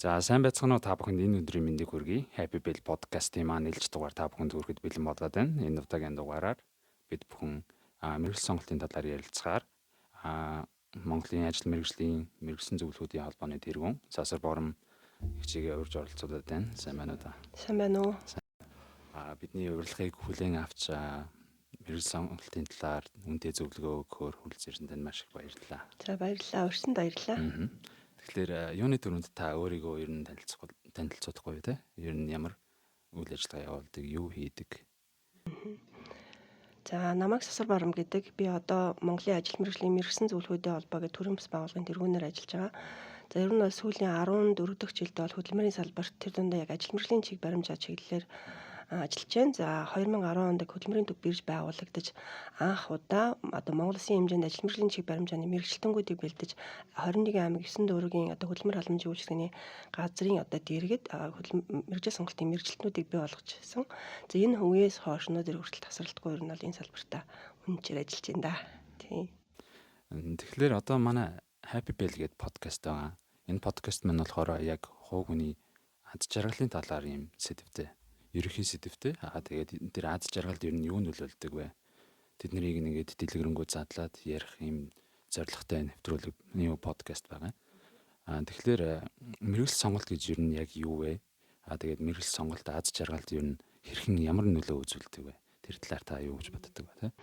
За, сайн байцгаана уу, та бүхэнд энэ өдрийн мэндийг хүргэе. Happy Bell podcast-ийн маань ээлж дугаар та бүхэнд хүрэхэд бэлэн болоод байна. Энэ удаагийн дугаараар бид бүхэн мэргэжил сонголтын талаар ярилцахаар Монголын ажил мэргэжлийн мэргэсэн зөвлөгүүдийн холбооны тэргүүн Сасар Бором хичээгээ урьж оролцуулаад байна. Сайн байна уу та? Сайн байна уу? Бидний урилгыг хүлээн авч мэргэжил сонголтын талаар үнэтэй зөвлөгөө өгөхөөр хүрэлцэн ирсэн танд маш их баярлалаа. За, баярлалаа. Урьсанд баярлалаа. Тэгэхээр юуны түрүүнд та өөрийгөө ер нь танилцуулахгүй юу те? Ер нь ямар үйл ажиллагаа явуулдаг, юу хийдэг? За, намайг Сасар Барам гэдэг. Би одоо Монголын ажил мэргэжлийн мэргэсэн зөвлөгөөдийн холбоо гэдэг төрийн бас байгууллагын тэргүүнээр ажиллаж байгаа. За, ер нь бол сүүлийн 14 дахь жилд бол хөдөлмөрийн салбарт тэр дундаа яг ажил мэргэжлийн чиг баримжаа чиглэлээр ажиллаж байна. За, 2010 онд хөдөлмөрийн төв бирж байгуулагдаж анх удаа одоо Монгол Улсын хэмжээнд ажил мэргэжлийн чиг баримжааны мэргэжилтэнгүүдийг бэлдэж 21 аймаг 9 дүүргийн одоо хөдөлмөр халамжийн үйлчилгээний газрын одоо дэргэд мэргэжил сонголтын мэргэжилтнүүдийг бий болгож ирсэн. За, энэ үеэс хойш өнөөдөр хүртэл тасралтгүй ер нь бол энэ салбартаа үнэнчээр ажиллаж байна да. Тийм. Тэгэхээр одоо манай Happy Bell гэдэг подкаст байгаа. Энэ подкаст маань болохоор яг хувь хүний аз жаргалын талаар юм сэдвтэй, ерөнхий сэдвтэй. Аа, тэгээд тэр аз жаргалд ер нь юу нөлөөлдөг вэ? Тэднийг ингээд дэлгэрэнгүй задлаад ярих юм зорилготой нэвтрүүлэг юу подкаст байгаа. Аа, тэгэхээр мэргэжил сонголт гэж ер нь яг юу вэ? Аа, тэгээд мэргэжил сонголт аз жаргалд ер нь хэрхэн ямар нөлөө үзүүлдэг вэ? Тэр талаар та юу гэж боддог вэ, тэ?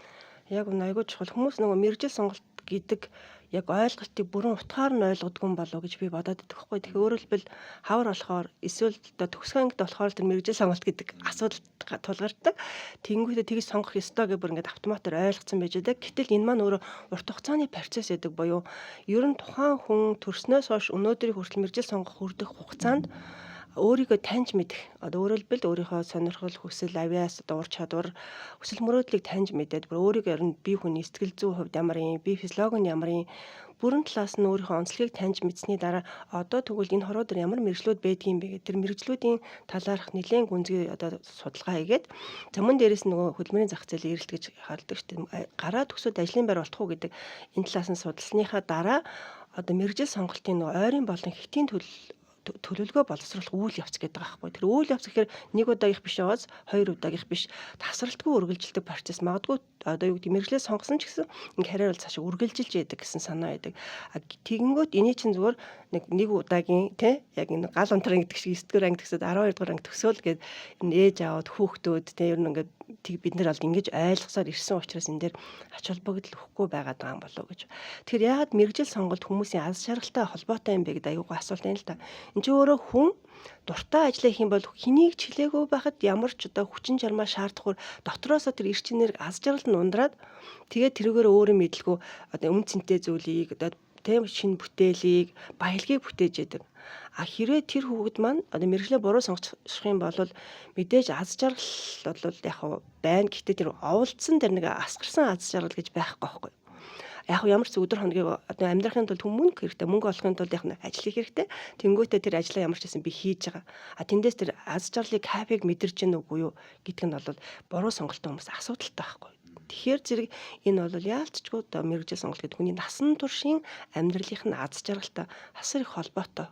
Яг үнэ, айгүй чухал. Хүмүүс нөгөө мэргэжил сонголт гэдэг яг ойлголтыг бүрэн утгаар нь ойлгодгүй юм болов уу гэж би бодоод идэх байхгүй. Тэгэхээр өөрөөр хэлбэл хавар болохоор эсвэл одоо төгсгөн ангид болохоор тэр мэргэжил сонголт гэдэг асуудал тулгардаг. Тэнгүүтээ тэгж сонгох ёстой гэж бүр ингээд автоматар ойлгоцсон байж байгаа. Гэтэл энэ маань өөрөө урт хугацааны процесс гэдэг буюу ер нь тухайн хүн төрснөөс хойш өнөөдрийг хүртэл мэргэжил сонгох хүрдэх хугацаанд өөрийгөө таньж мэдэх. Одоо өөрөөр хэлбэл өөрийнхөө сонирхол, хүсэл, авиас, одоо ур чадвар, хүсэл мөрөөдлийг таньж мэдээд бүр өөрийгөө ер нь бие хүний сэтгэл зүйн хувьд ямар юм, бие физиологи нь ямар юм, бүрэн талаас нь өөрийнхөө онцлогийг таньж мэдсэний дараа одоо тэгвэл энэ хороо дээр ямар мэргэжлүүд байдгийг бэ гэх тэр мэргэжлүүдийн талаарх нэлээн гүнзгий одоо судалгаа хийгээд замун дээрээс нөгөө хөдөлмөрийн зах зээлийн эрэлт гэж хардаг шүү дээ. Гараа төгсөөд ажлын байр олдох уу гэдэг энэ талаас нь судалсныхаа дараа одоо мэргэжил сонголтын нөгөө ойрын болон хэтийн төлөвлөгөө боловсруулах үйл явц гэдэг байгаа байхгүй. Тэр үйл явц гэхээр нэг удаагийнх биш яваас хоёр удаагийнх биш, тасралтгүй үргэлжилдэг процесс. Магадгүй одоо юу гэдэг мэргэжлээ сонгосон ч гэсэн ингээ харьяа бол цаашаа үргэлжилж яадаг гэсэн санаа байдаг. А тэгэнгүүт эний чинь зүгээр нэг удаагийн тий яг энэ гал унтран гэдэг шиг 9 дугаар анги төгсөөд 12 дугаар анги төгсөөл гээд энэ ээж аваад хүүхдүүд тий ер нь ингээд тэг бид нар бол ингэж ойлгосоор ирсэн учраас энэ дээр ач холбогдол өгөхгүй байгаад байгаа юм болов уу гэж. Тэгэхээр яагаад мэргэжил сонголт хүмүүсийн аз жаргалтай холбоотой юм бэ гэдэг аюулгүй асуулт юм л та. Энд чинь өөрөө хүн дуртай ажиллаа хийх юм бол хэнийг ч хэлээгүй байхад ямар ч одоо хүчин чармаа шаардахгүй дотроосоо тэр эрч энерги аз жаргалд нь ундраад тэгээд тэрүүгээр өөрөө мэдлгүй одоо үн цэнтэй зүйлийг одоо тийм шинэ бүтээлийг баялагийг бүтээж яадаг. А хэрвээ тэр хүүхэд маань одоо мэргэжлээ буруу сонгочих юм бол мэдээж аз жаргал бол яг байна. Гэхдээ тэр оволдсон тэр нэг асгарсан аз жаргал гэж байхгүй байхгүй. Яг ямар ч өдөр хоногийг одоо амьдрахын тулд хүн мөнгө хэрэгтэй. Мөнгө олохын тулд яг ажил хийх хэрэгтэй. Тэнгүүтээ тэр ажлаа ямар ч байсан би хийж байгаа. А тэндээс тэр аз жаргалыг кайфыг мэдэрч гэнэ үгүй юу гэдг нь бол буруу сонголттой хүмүүс асуудалтай байхгүй. Тэгэхээр зэрэг энэ бол яалтчгүй одоо мэргэжил сонголт гэдэг хүний насан туршийн амьдралынх нь аз жаргалтай асар их холбоотой.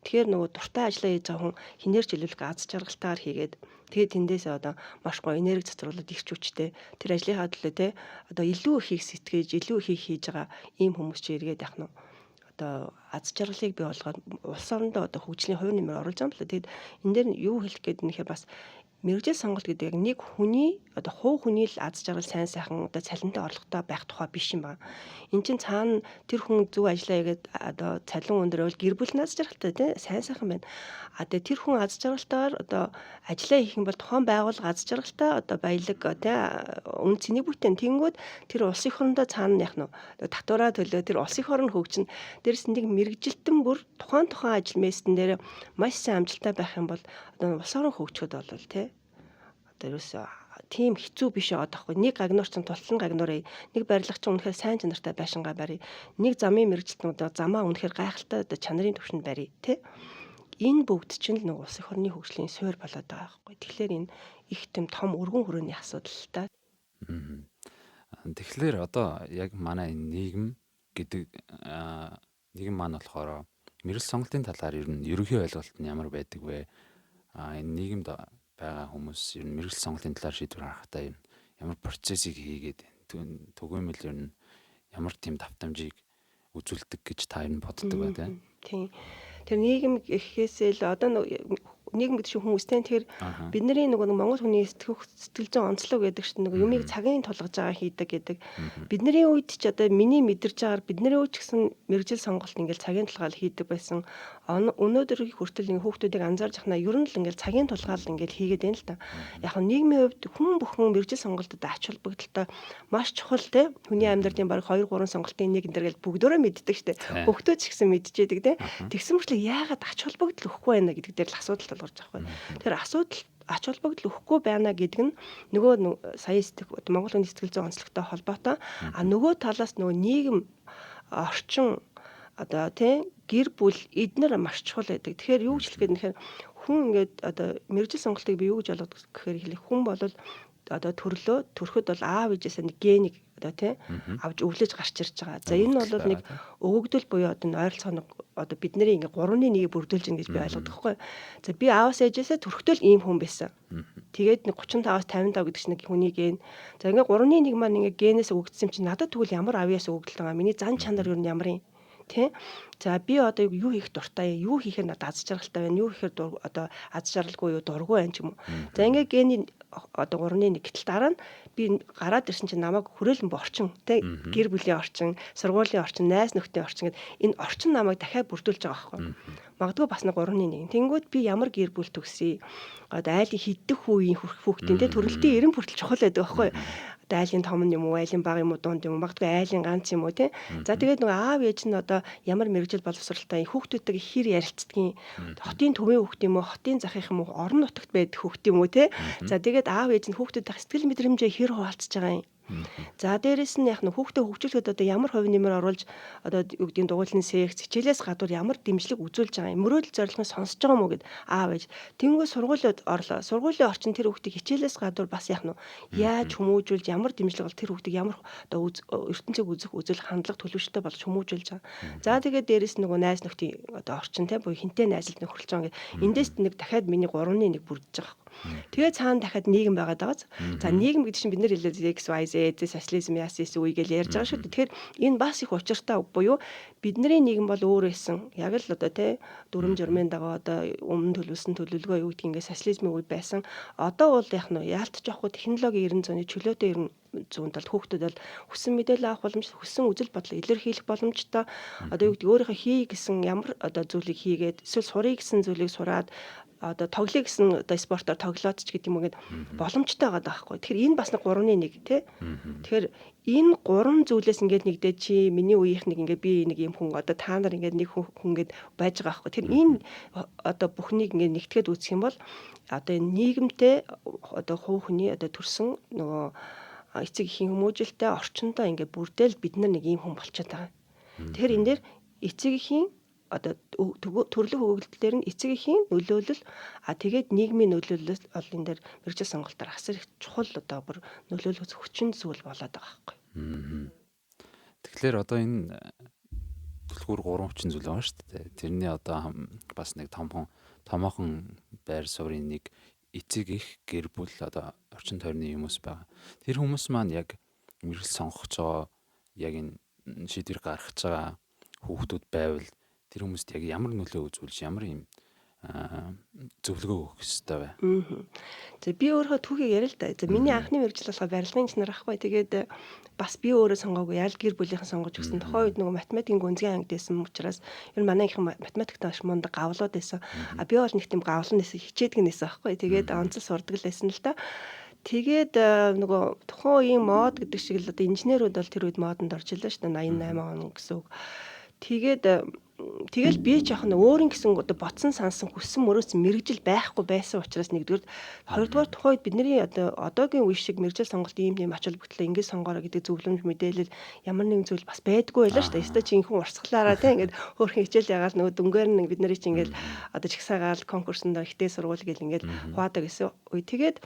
Тэгэхээр нөгөө дуртай ажиллаа хийж байгаа хүн хинээр ч илүүлэх аз жаргалтайгаар хийгээд тэгээд тэндээсээ одоо маш гоё энерги цацруулаад ирч хүчтэй тэр ажлынхаа төлөө те одоо илүү ихийг сэтгэж илүү ихийг хийж байгаа ийм хүмүүс чи эргээд яах нь одоо аз жаргалыг бий болгоод улс орондоо одоо хөгжлийн хувь нэмэр оруулж байгаа юм байна. Тэгэд энэ дээр юу хэлэх гээд нэхэр бас мэргэжил сонголт гэдэг яг нэг хүний одоо хувь хүний л аз жаргал сайн сайхан одоо цалинтай орлоготой байх тухай биш юм байна. Эн чинь цаана тэр хүн зөв ажиллаа хийгээд одоо цалин өндөр байвал гэр бүл нь аз жаргалтай тий сайн сайхан байна. А тэгээ тэр хүн аз жаргалтайгаар одоо ажиллаа хийх юм бол тухайн байгууллага аз жаргалтай одоо баялаг тий үн цэнийг бүтээн. Тэнгүүд тэр улс эх орондоо цаана яах нь татвараа төлөө тэр улс эх орн хөгжин. Дээрс нэг мэргэжилтэн бүр тухайн тухайн ажил местэн дээр маш сайн амжилттай байх юм бол одоо улс орон хөгжөхөд бол тий одоо ерөөсөө тийм хэцүү биш байгаа даахгүй. Нэг гагнуур чинь тултлан гагнуурыг, нэг барилга чинь үнэхээр сайн чанартай байшингаа барь. Нэг замын мэргэжилтэн одоо замаа үнэхээр гайхалтай одоо чанарын түвшинд барь тий. Энэ бүгд чинь л нэг улс эх орны хөгжлийн суурь болоод байгаа байхгүй. Тэгэхээр энэ их тийм том өргөн хүрээний асуудал л та. Тэгэхээр одоо яг манай энэ нийгэм гэдэг нийгэм маань болохоор Мэргэжил сонголтын талаар ер нь ерөнхий ойлголт нь ямар байдаг вэ? Энэ нийгэмд байгаа хүмүүс ер нь мэргэжил сонголтын талаар шийдвэр гаргахдаа ер нь ямар процессыг хийгээд түгээмэл ер нь ямар тийм давтамжийг үзүүлдэг гэж та ер нь боддог ба тийм. Тийм. Тэр нийгэм гэхээсээ л одоо нийгэм гэдэг чинь хүмүүстэй. Тэгэхээр бидний нөгөө нэг Монгол хүний сэтгэл зүйн онцлог гэдэг чинь нөгөө юмыг цагийн тулгаж байгаа хийдэг гэдэг. Бидний үед ч одоо миний мэдэрч байгаагаар бидний үед ч гэсэн мэргэжил сонголт ингээл цагийн тулгаал хийдэг байсан. Өнөөдөр хүртэл ингээ хүүхдүүдийг анзаарч ахна ер нь л ингээл цагийн тулгаал ингээл хийгээд байна л да. Яг нь нийгмийн хувьд хүн бүхэн мэргэжил сонголтод ач холбогдолтой маш чухал те. Хүний амьдралын бараг 2 3 сонголтын нэг энэ төр гэл бүгдөө мэддэг штэ. Хүүхдүүд ч гэсэн мэдчихэдэг те. Тэгсэн мөртлөө яагаад ач холбогдол өгөхгүй байна гэдэг дээр л асуудал тулгарч байгаа байхгүй. Тэр асуудал ач холбогдол өгөхгүй байна гэдэг нь нөгөө сая сэтгэх Монгол хүний сэтгэл зүйн онцлогтой холбоотой. А нөгөө талаас нөгөө нийгэм орчин одоо тийм гэр бүл эднэр маш чухал байдаг. Тэгэхээр юу гэж хэлэх гээд нэхэр хүн ингээд одоо мэргэжил сонголтыг би юу гэж ойлгодог гэхээр хэлэх хүн бол одоо төрлөө төрөхөд бол аав ээжээсээ нэг генийг одоо тий авч өвлөж гарч ирж байгаа. За энэ бол нэг өгөгдөл буюу одоо энэ ойролцоогоо нэг одоо бидний ингээ 3-ны 1-ийг бүрдүүлж ин гэж би ойлгодог байхгүй. За би ааваас ээжээсээ төрөхтөл ийм хүн байсан. Тэгээд нэг 35-аас 55 гэдэг чинь нэг хүний ген. За ингээ 3-ны 1 маань ингээ генээс өгөгдсөн юм чинь надад тэгвэл ямар авьяас өгөгдөл байгаа. Миний зан чанар юу ямар юм тий. За би одоо юу хийх дуртай, юу хийхээр надад аз жаргалтай байна, юу хийхээр одоо аз жаргалгүй юу, дургүй байна ч юм уу. За ингээ гений одоо 3-ны 1 гэтэл дараа нь би гараад ирсэн чинь намайг хүрээлэн орчин тий гэр бүлийн орчин, сургуулийн орчин, найз нөхдийн орчин гэд энэ орчин намайг дахиад бүрдүүлж байгаа байхгүй. Магадгүй бас нэг 3-ны 1. Тэнгүүд би ямар гэр бүл төгсөе. Одоо айлын хиддэх үеийн хүүхдийн тий төрөлтийн 90 хүртэл чухал байдаг байхгүй. Одоо айлын том нь юм уу, айлын бага юм уу, дунд юм уу, магадгүй айлын ганц юм уу тий. За тэгээд нөгөө аав ээж нь одоо ямар мэргэжил боловсралтай хүүхдүүдтэйгээ хэр ярилцдгийг, хотын төвийн хүүхд юм уу, хотын захих юм уу, орон нутагт байдаг хүүхд юм уу тий. За тэгээд аав ээж нь хүүхдүүдтэй сэтгэл мэдрэмжээ хэр хуваалцаж байгаа юм. За дээрэс нь яг нь хүүхдээ хөгжүүлэхэд одоо ямар хувь нэмэр оруулж одоо юу гэдгийг дугуйлны секц хичээлээс гадуур ямар дэмжлэг үзүүлж байгаа юм, мөрөөдөл зорилгыг сонсож байгаа юм уу гэд аав ээж. Тэнгүү сургуулиуд орлоо. Сургуулийн орчин тэр хүүхдийг хичээлээс гадуур бас яг нь яаж хүмүүжүүлж ямар дэмжлэг бол тэр хүүхдийг ямар одоо ертөнцийг үзэх үзэл хандлага төлөвшөлтөй болж хүмүүжүүлж байгаа. За тэгээд дээрэс нь нөгөө найз нөхдийн одоо орчин те буюу хинтээ найзалд нөхөрлөж байгаа гэд эндээс нэг дахиад миний 3-ны 1 бүрдэж байгаа. Тэгээд цаана дахиад нийгэм байгаад байгаа. За нийгэм гэдэг чинь бид нэр хэлээ X Y Z социализм яас үе гэж ярьж байгаа шүү дээ. Тэгэхээр энэ бас их учиртай буюу бидний нийгэм бол өөр байсан. Яг л одоо тий дүрм журмын дагуу одоо өмнө төлөвлөсөн төлөвлөгөө юу гэдгийг ингээд социализмын үе байсан. Одоо бол яг нь яалтч явахгүй технологи 90 зууны чөлөөтэй 90 зуунд бол хүүхдүүд бол хүссэн мэдээлэл авах боломж, хүссэн үзэл бодлоо илэрхийлэх боломжтой. Одоо юу гэдэг өөрийнхөө хий гэсэн ямар одоо зүйлийг хийгээд эсвэл сурыг гэсэн зүйлийг сураад одоо тоглоё гэсэн одоо спортоор тоглоод ч гэдэг юм уу гэд боломжтой байгаа даахгүй. Тэгэхээр энэ бас нэг 3-ны 1 тий. Тэгэхээр энэ гурван зүйлээс ингээд нэгдээд чи миний үеийнх нэг ингээд би нэг юм хүн одоо та нар ингээд нэг хүн ингээд байж байгаа байхгүй. Тэгэхээр энэ одоо бүхнийг ингээд нэгтгэхэд үзэх юм бол одоо энэ нийгэмтэй одоо хувь хүний одоо төрсэн нөгөө эцэг эхийн хүмүүжлэлтэй орчиндөө ингээд бүрдээл бид нар нэг ийм хүн болчиход байгаа. Тэгэхээр энэ дээр эцэг эхийн одоо төрлөх өгөгдөл нь эцэг эхийн нөлөөлөл а тэгээд нийгмийн нөлөөлөл бол энэ дээр мэргэжил сонголтоор асар их чухал одоо бүр нөлөөлөх хүчин зүйл болоод байгаа байхгүй. Тэгэхээр одоо энэ түлхүүр гурван хүчин зүйл байгаа шүү дээ. Тэрний одоо бас нэг томоохон байр суурийн нэг эцэг их гэр бүл одоо орчин тойрны хүмүүс байгаа. Тэр хүмүүс маань яг мэргэжил сонгох байгаа яг энэ шийдвэр гаргаж байгаа хүүхдүүд байвал тэр хүмүүст яг ямар нөлөө үзүүлж ямар юм зөвлөгөө өгөх ёстой вэ? За би өөрөө түүхийг яриа л да. За миний анхны мэргэжил болохоор барилгын инженер ахгүй. Тэгээд бас би өөрөө сонгоогүй ял гэр бүлийнхэн сонгож өгсөн. Тухайн үед нөгөө математикийн гүнзгий ангид байсан учраас ер нь манай ангийн математикт маш мундаг гавлууд байсан. А би бол нэг тийм гавлан нэсэн хичээдэг нэсэн ахгүй. Тэгээд онцол сурдаг л байсан л да. Тэгээд нөгөө тухайн үеийн мод гэдэг шиг л одоо инженерүүд бол тэр үед модонд орж илээ шүү дээ. 88 он гэсэн үг. Тэгээд тэгэл би жоохон өөрийн гэсэн одоо бодсон сансан хүссэн мөрөөдсөн мэргэжил байхгүй байсан учраас нэгдүгээр, хоёрдугаар тухайн үед бидний одоо одоогийн үе шиг мэргэжил сонголт ийм тийм ач холбогдлоо ингэж сонгоорой гэдэг зөвлөмж мэдээлэл ямар нэгэн зүйл бас байдгүй байлаа шүү дээ. Өстой чи инхэн урсгалаараа тийм ингээд хөөрхөн хичээл ягаал нөгөө дүнгээр нь бид нарыг чи ингээд одоо чагсаагаал конкурсонд ихтэй сургууль гэл ингээд хуваадаг гэсэн үе. Тэгээд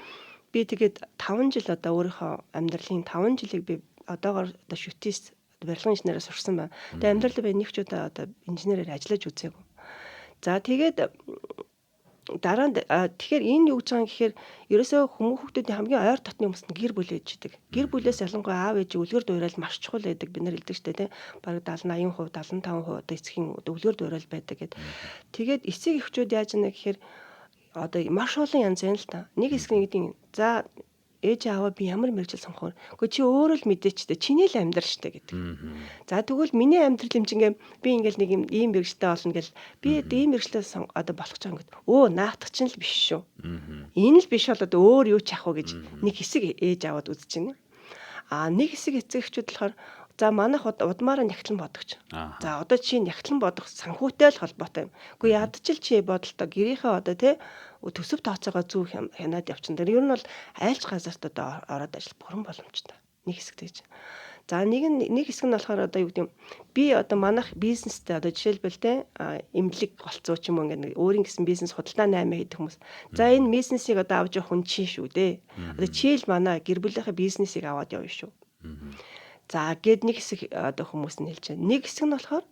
би тэгээд 5 жил одоо өөрийнхөө амьдралын 5 жилийг би одоогор одоо шүтээс барилгын инженерээр сурсан байна. Тэгээ амьдралдаа би нэг ч удаа одоо инженерээр ажиллаж үзээгүй. За тэгээд дараа нь тэгэхээр энэ юу гэж байгаа юм гэхээр ерөөсөө хүмүүхүүдийн хамгийн ойр дотны хүмүүс нь гэр бүл ээждэг. Гэр бүлээс ялангуяа аав ээж үлгэр дуурайл маш чухал байдаг бид нар хэлдэг штэ тий. Бараг 70 80%, 75% одоо эцгийн үлгэр дуурайл байдаг гэд. Тэгээд эцэг эхчүүд яаж яана гэхээр одоо маш олон янз байна л та. Нэг хэсэг нь гэдэг за ээж ааваа би ямар мэргэжил сонгох вэ? Гэхдээ чи өөрөө л мэдээч тэ чиний л амьдрал штэ гэдэг. За тэгвэл миний амьдрал юм чинь ингээ би ингээл нэг юм ийм мэргэжтэй болно гэл би ийм мэргэжлээ одоо болох ч юм гээд өө наатах чинь л биш шүү. Энэ л биш бол одоо өөр юу ч ах вэ гэж нэг хэсэг ээж аваад үзэж байна. А нэг хэсэг эцэг эхчүүд болохоор за манайх удмаараа нягтлан бодогч. За одоо чи нягтлан бодох санхүүтэй л холбоотой юм. Гэхдээ ядчил чи бодолтой гэрийнхээ одоо тий төсөв тооцоогоо зөв хянаад явчихна. Тэр ер нь бол айлч газарт одоо ороод ажиллах бүрэн боломжтой. Нэг хэсэг тэгж. За нэг нь нэг хэсэг нь болохоор одоо юу гэдэг юм би одоо манайх бизнестэй одоо жишээлбэл те эмнэлэг голцоо ч юм уу ингээд өөрийн гэсэн бизнес худалдаа 8 хийдэг хүмүүс. За энэ бизнесийг одоо авч явах хүн чи шүү дээ. Одоо чи л манай гэр бүлийнхээ бизнесийг аваад явна шүү. За гэд нэг хэсэг одоо хүмүүс нь хэлж байна. Нэг хэсэг нь болохоор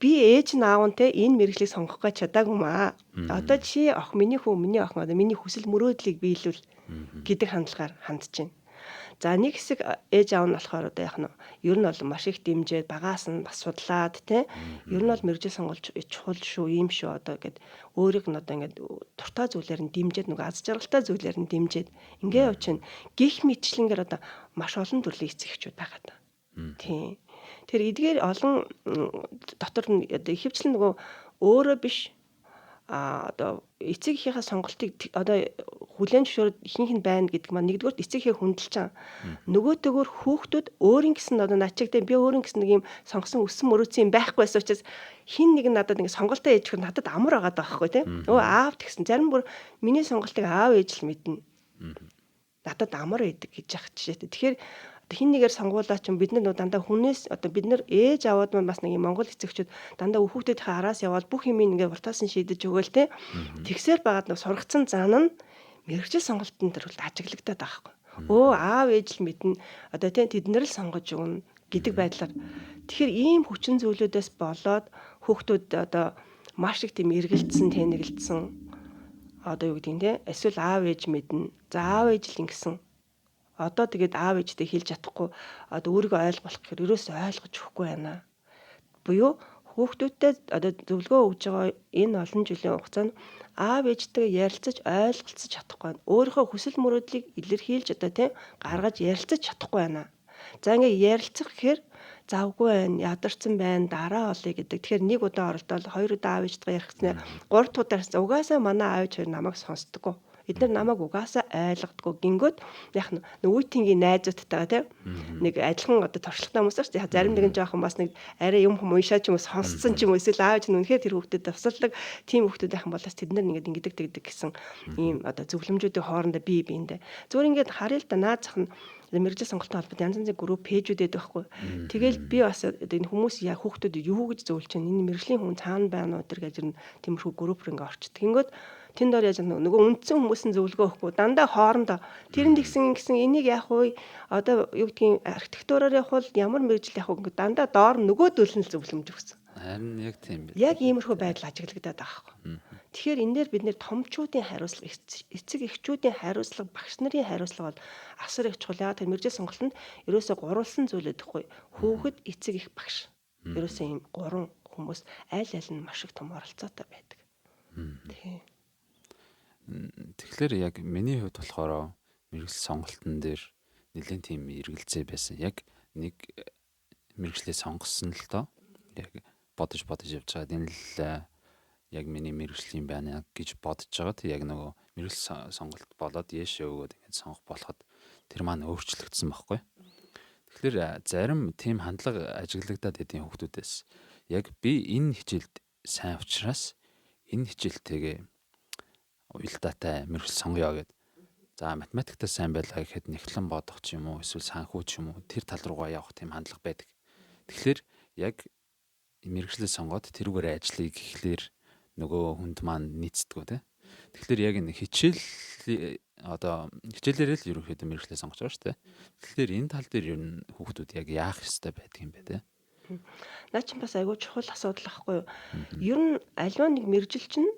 би ээж нь аав нь те энэ мэргэжлийг сонгох гэж чадаагүй маа. Одоо чи ох миний хүү миний охин одоо миний хүсэл мөрөөдлийг биелүүл гэдэг хандлагаар хандж байна. За нэг хэсэг ээж аав нь болохоор одоо яг нь ер нь бол маш их дэмжиж багаас нь бас судлаад те ер нь бол мэргэжил сонголт чухал шүү ийм шүү одоо гэд өөрийг нь одоо ингээд дуртай зүйлээр нь дэмжиж нөгөө аз жаргалтай зүйлээр нь дэмжиж ингээ явчихна. Гих мэтчлэнгээр одоо маш олон төрлийн эцэг эхчүүд байгаа даа. Тийм. Тэр эдгээр олон дотор нь одоо ихэвчлэн нөгөө өөрөө биш одоо эцэг эхийнхээ сонголтыг одоо хүлээн зөвшөөрөд ихэнх нь байна гэдэг маань нэгдүгээрт эцэг эхээ хүндэлж байгаа. Нөгөөтэйгөр хүүхдүүд өөрийн гэсэн одоо начигтэй би өөрийн гэсэн нэг юм сонгосон өссөн мөрөөдсөн юм байхгүй байсан учраас хин нэг нь надад ингэ сонголтоо хийж өгөх надад амар байгаа байхгүй тийм. Өө аав тэгсэн. Зарим бүр миний сонголтыг аав ээж л мэднэ. Надад амар байдаг гэж яах жишээтэй. Тэгэхээр хин нэгээр сонгуулаа ч юм бид нар дандаа хүнээс одоо бид нар ээж аваад маань бас нэг юм Монгол эцэгчүүд дандаа хүүхдүүдийнхээ араас яваад бүх юм ингээ уртаас нь шийдэж өгөөл те. Тэгсээр байгаад нэг сургацсан зан нь мэргэжил сонголтын төр ажиглагдаад байгаа байхгүй. Өө аав ээж л мэднэ. Одоо те тэд нар л сонгож өгнө гэдэг байдлаар. Тэгэхээр ийм хүчин зүйлүүдээс болоод хүүхдүүд одоо маш их тийм эргэлдсэн, тэнэгэлдсэн одоо юу гэдэг нь те эсвэл аав ээж мэднэ. За аав ээж л ингэсэн. Одоо тэгээд аав ээжтэй хэлж чадахгүй одоо өөрийгөө ойлгох гэхээр ерөөсөө ойлгож өгөхгүй байна. Буюу хүүхдүүдтэй одоо зөвлөгөө өгж байгаа энэ олон жилийн хугацаанд аав ээжтэйгээ ярилцаж ойлголцож чадахгүй байна. Өөрийнхөө хүсэл мөрөөдлийг илэрхийлж одоо тийм гаргаж ярилцаж чадахгүй байна. За ингээ ярилцах гэхээр завгүй байна, ядарсан байна, дараа олъё гэдэг. Тэгэхээр нэг удаа оролдоод хоёр удаа аав ээжтэйгээ ярих гэснээр гурав дахь удаа угаасаа манай аав ээж хоёр намайг сонсдоггүй. Эд нар намайг угаасаа ойлгодгоо гингөөд яг нь үеийнгийн найзуудтайгаа тийм нэг адилхан одоо туршлагатай хүмүүс шүү дээ. Зарим нэгэн жоохон бас нэг арай юм хүм уншаад ч юм уу сонсцсон ч юм уу эсвэл аав ч үнэхээр тэр хүүхдэд тусалдаг тийм хүүхдүүд байх юм бол бас тэд нар ингээд ингэдэг тэгдэг гэсэн ийм одоо зөвлөмжүүдийн хоорондоо бие биендээ. Зүгээр ингээд харъя л да наад зах нь мэргэжил сонголтын холбоотой янз янзын групп пэйжүүд байдаг байхгүй. Тэгэл би бас энэ хүмүүс яа хүүхдүүд юу гэж зөвлөж чинь энэ мэргэжлийн хүн цаана байна уу тэр гэж ер нь тиймэрхүү групп руу ингээ орчдөг. Тэгэнгүүт тэнд ор яаж нөгөө үндсэн хүмүүс нь зөвлөгөө өгөхгүй дандаа хоорондоо тэр нь тэгсэн ингэсэн энийг яах вэ одоо юу гэдгийг архитектураар явах бол ямар мэргэжил явах вэ дандаа доор нөгөөдөл нь л зөвлөмж өгсөн. Харин яг тийм байна. Яг иймэрхүү байдал ажиглагдаад байгаа байхгүй. Тэгэхээр энэ дээр бид нэр томчуудын хариуцлага, эцэг эхчүүдийн хариуцлага, багш нарын хариуцлага бол асар их чухал. Яг тэр мэргэжил сонголтод ерөөсөө гурвалсан зүйл өгөхгүй. Хүүхэд, эцэг эх, багш. Ерөөсөө ийм гурван хүмүүс аль аль нь маш их том оролцоотой байдаг. Тийм. Тэгэхээр яг миний хувьд болохоор мэргэжил сонголтын дээр нэлээд тийм эргэлзээ байсан. Яг нэг мэргэжлээ сонгосон л доо. Яг бодож явж байгаад энэ л яг миний мэргэжлийн байна гэж бодож байгаад яг нөгөө мэргэжил сонголт болоод яшээ өгөөд ингээд сонгох болоход тэр маань өөрчлөгдсөн байхгүй. Тэгэхээр зарим тийм хандлага ажиглагдаад хэдийн хүүхдүүдээс яг би энэ хичээлд сайн учраас энэ хичээлтэйгээ уялдаатай мэргэжил сонгоё гэд. За математиктаа сайн байлаа гэхэд нэгтлэн бодох ч юм уу эсвэл санхүү ч юм уу тэр тал руугаа явах тийм хандлага байдаг. Тэгэхээр яг мэргэжлээ сонгоод тэрүүгээр ажиллая гэхлээр нөгөө хүнд маань нийцдэггүй те. Тэгэхээр яг энэ хичээл одоо хичээлээрээ л ерөнхийдөө мэргэжлээ сонгож байгаа шүү дээ. Тэгэхээр энэ тал дээр ер нь хүүхдүүд яг яах ёстой байдаг юм бэ те. Наа чинь бас айгүй чухал асуудал ахгүй юу? Ер нь аливаа нэг мэргэжил чинь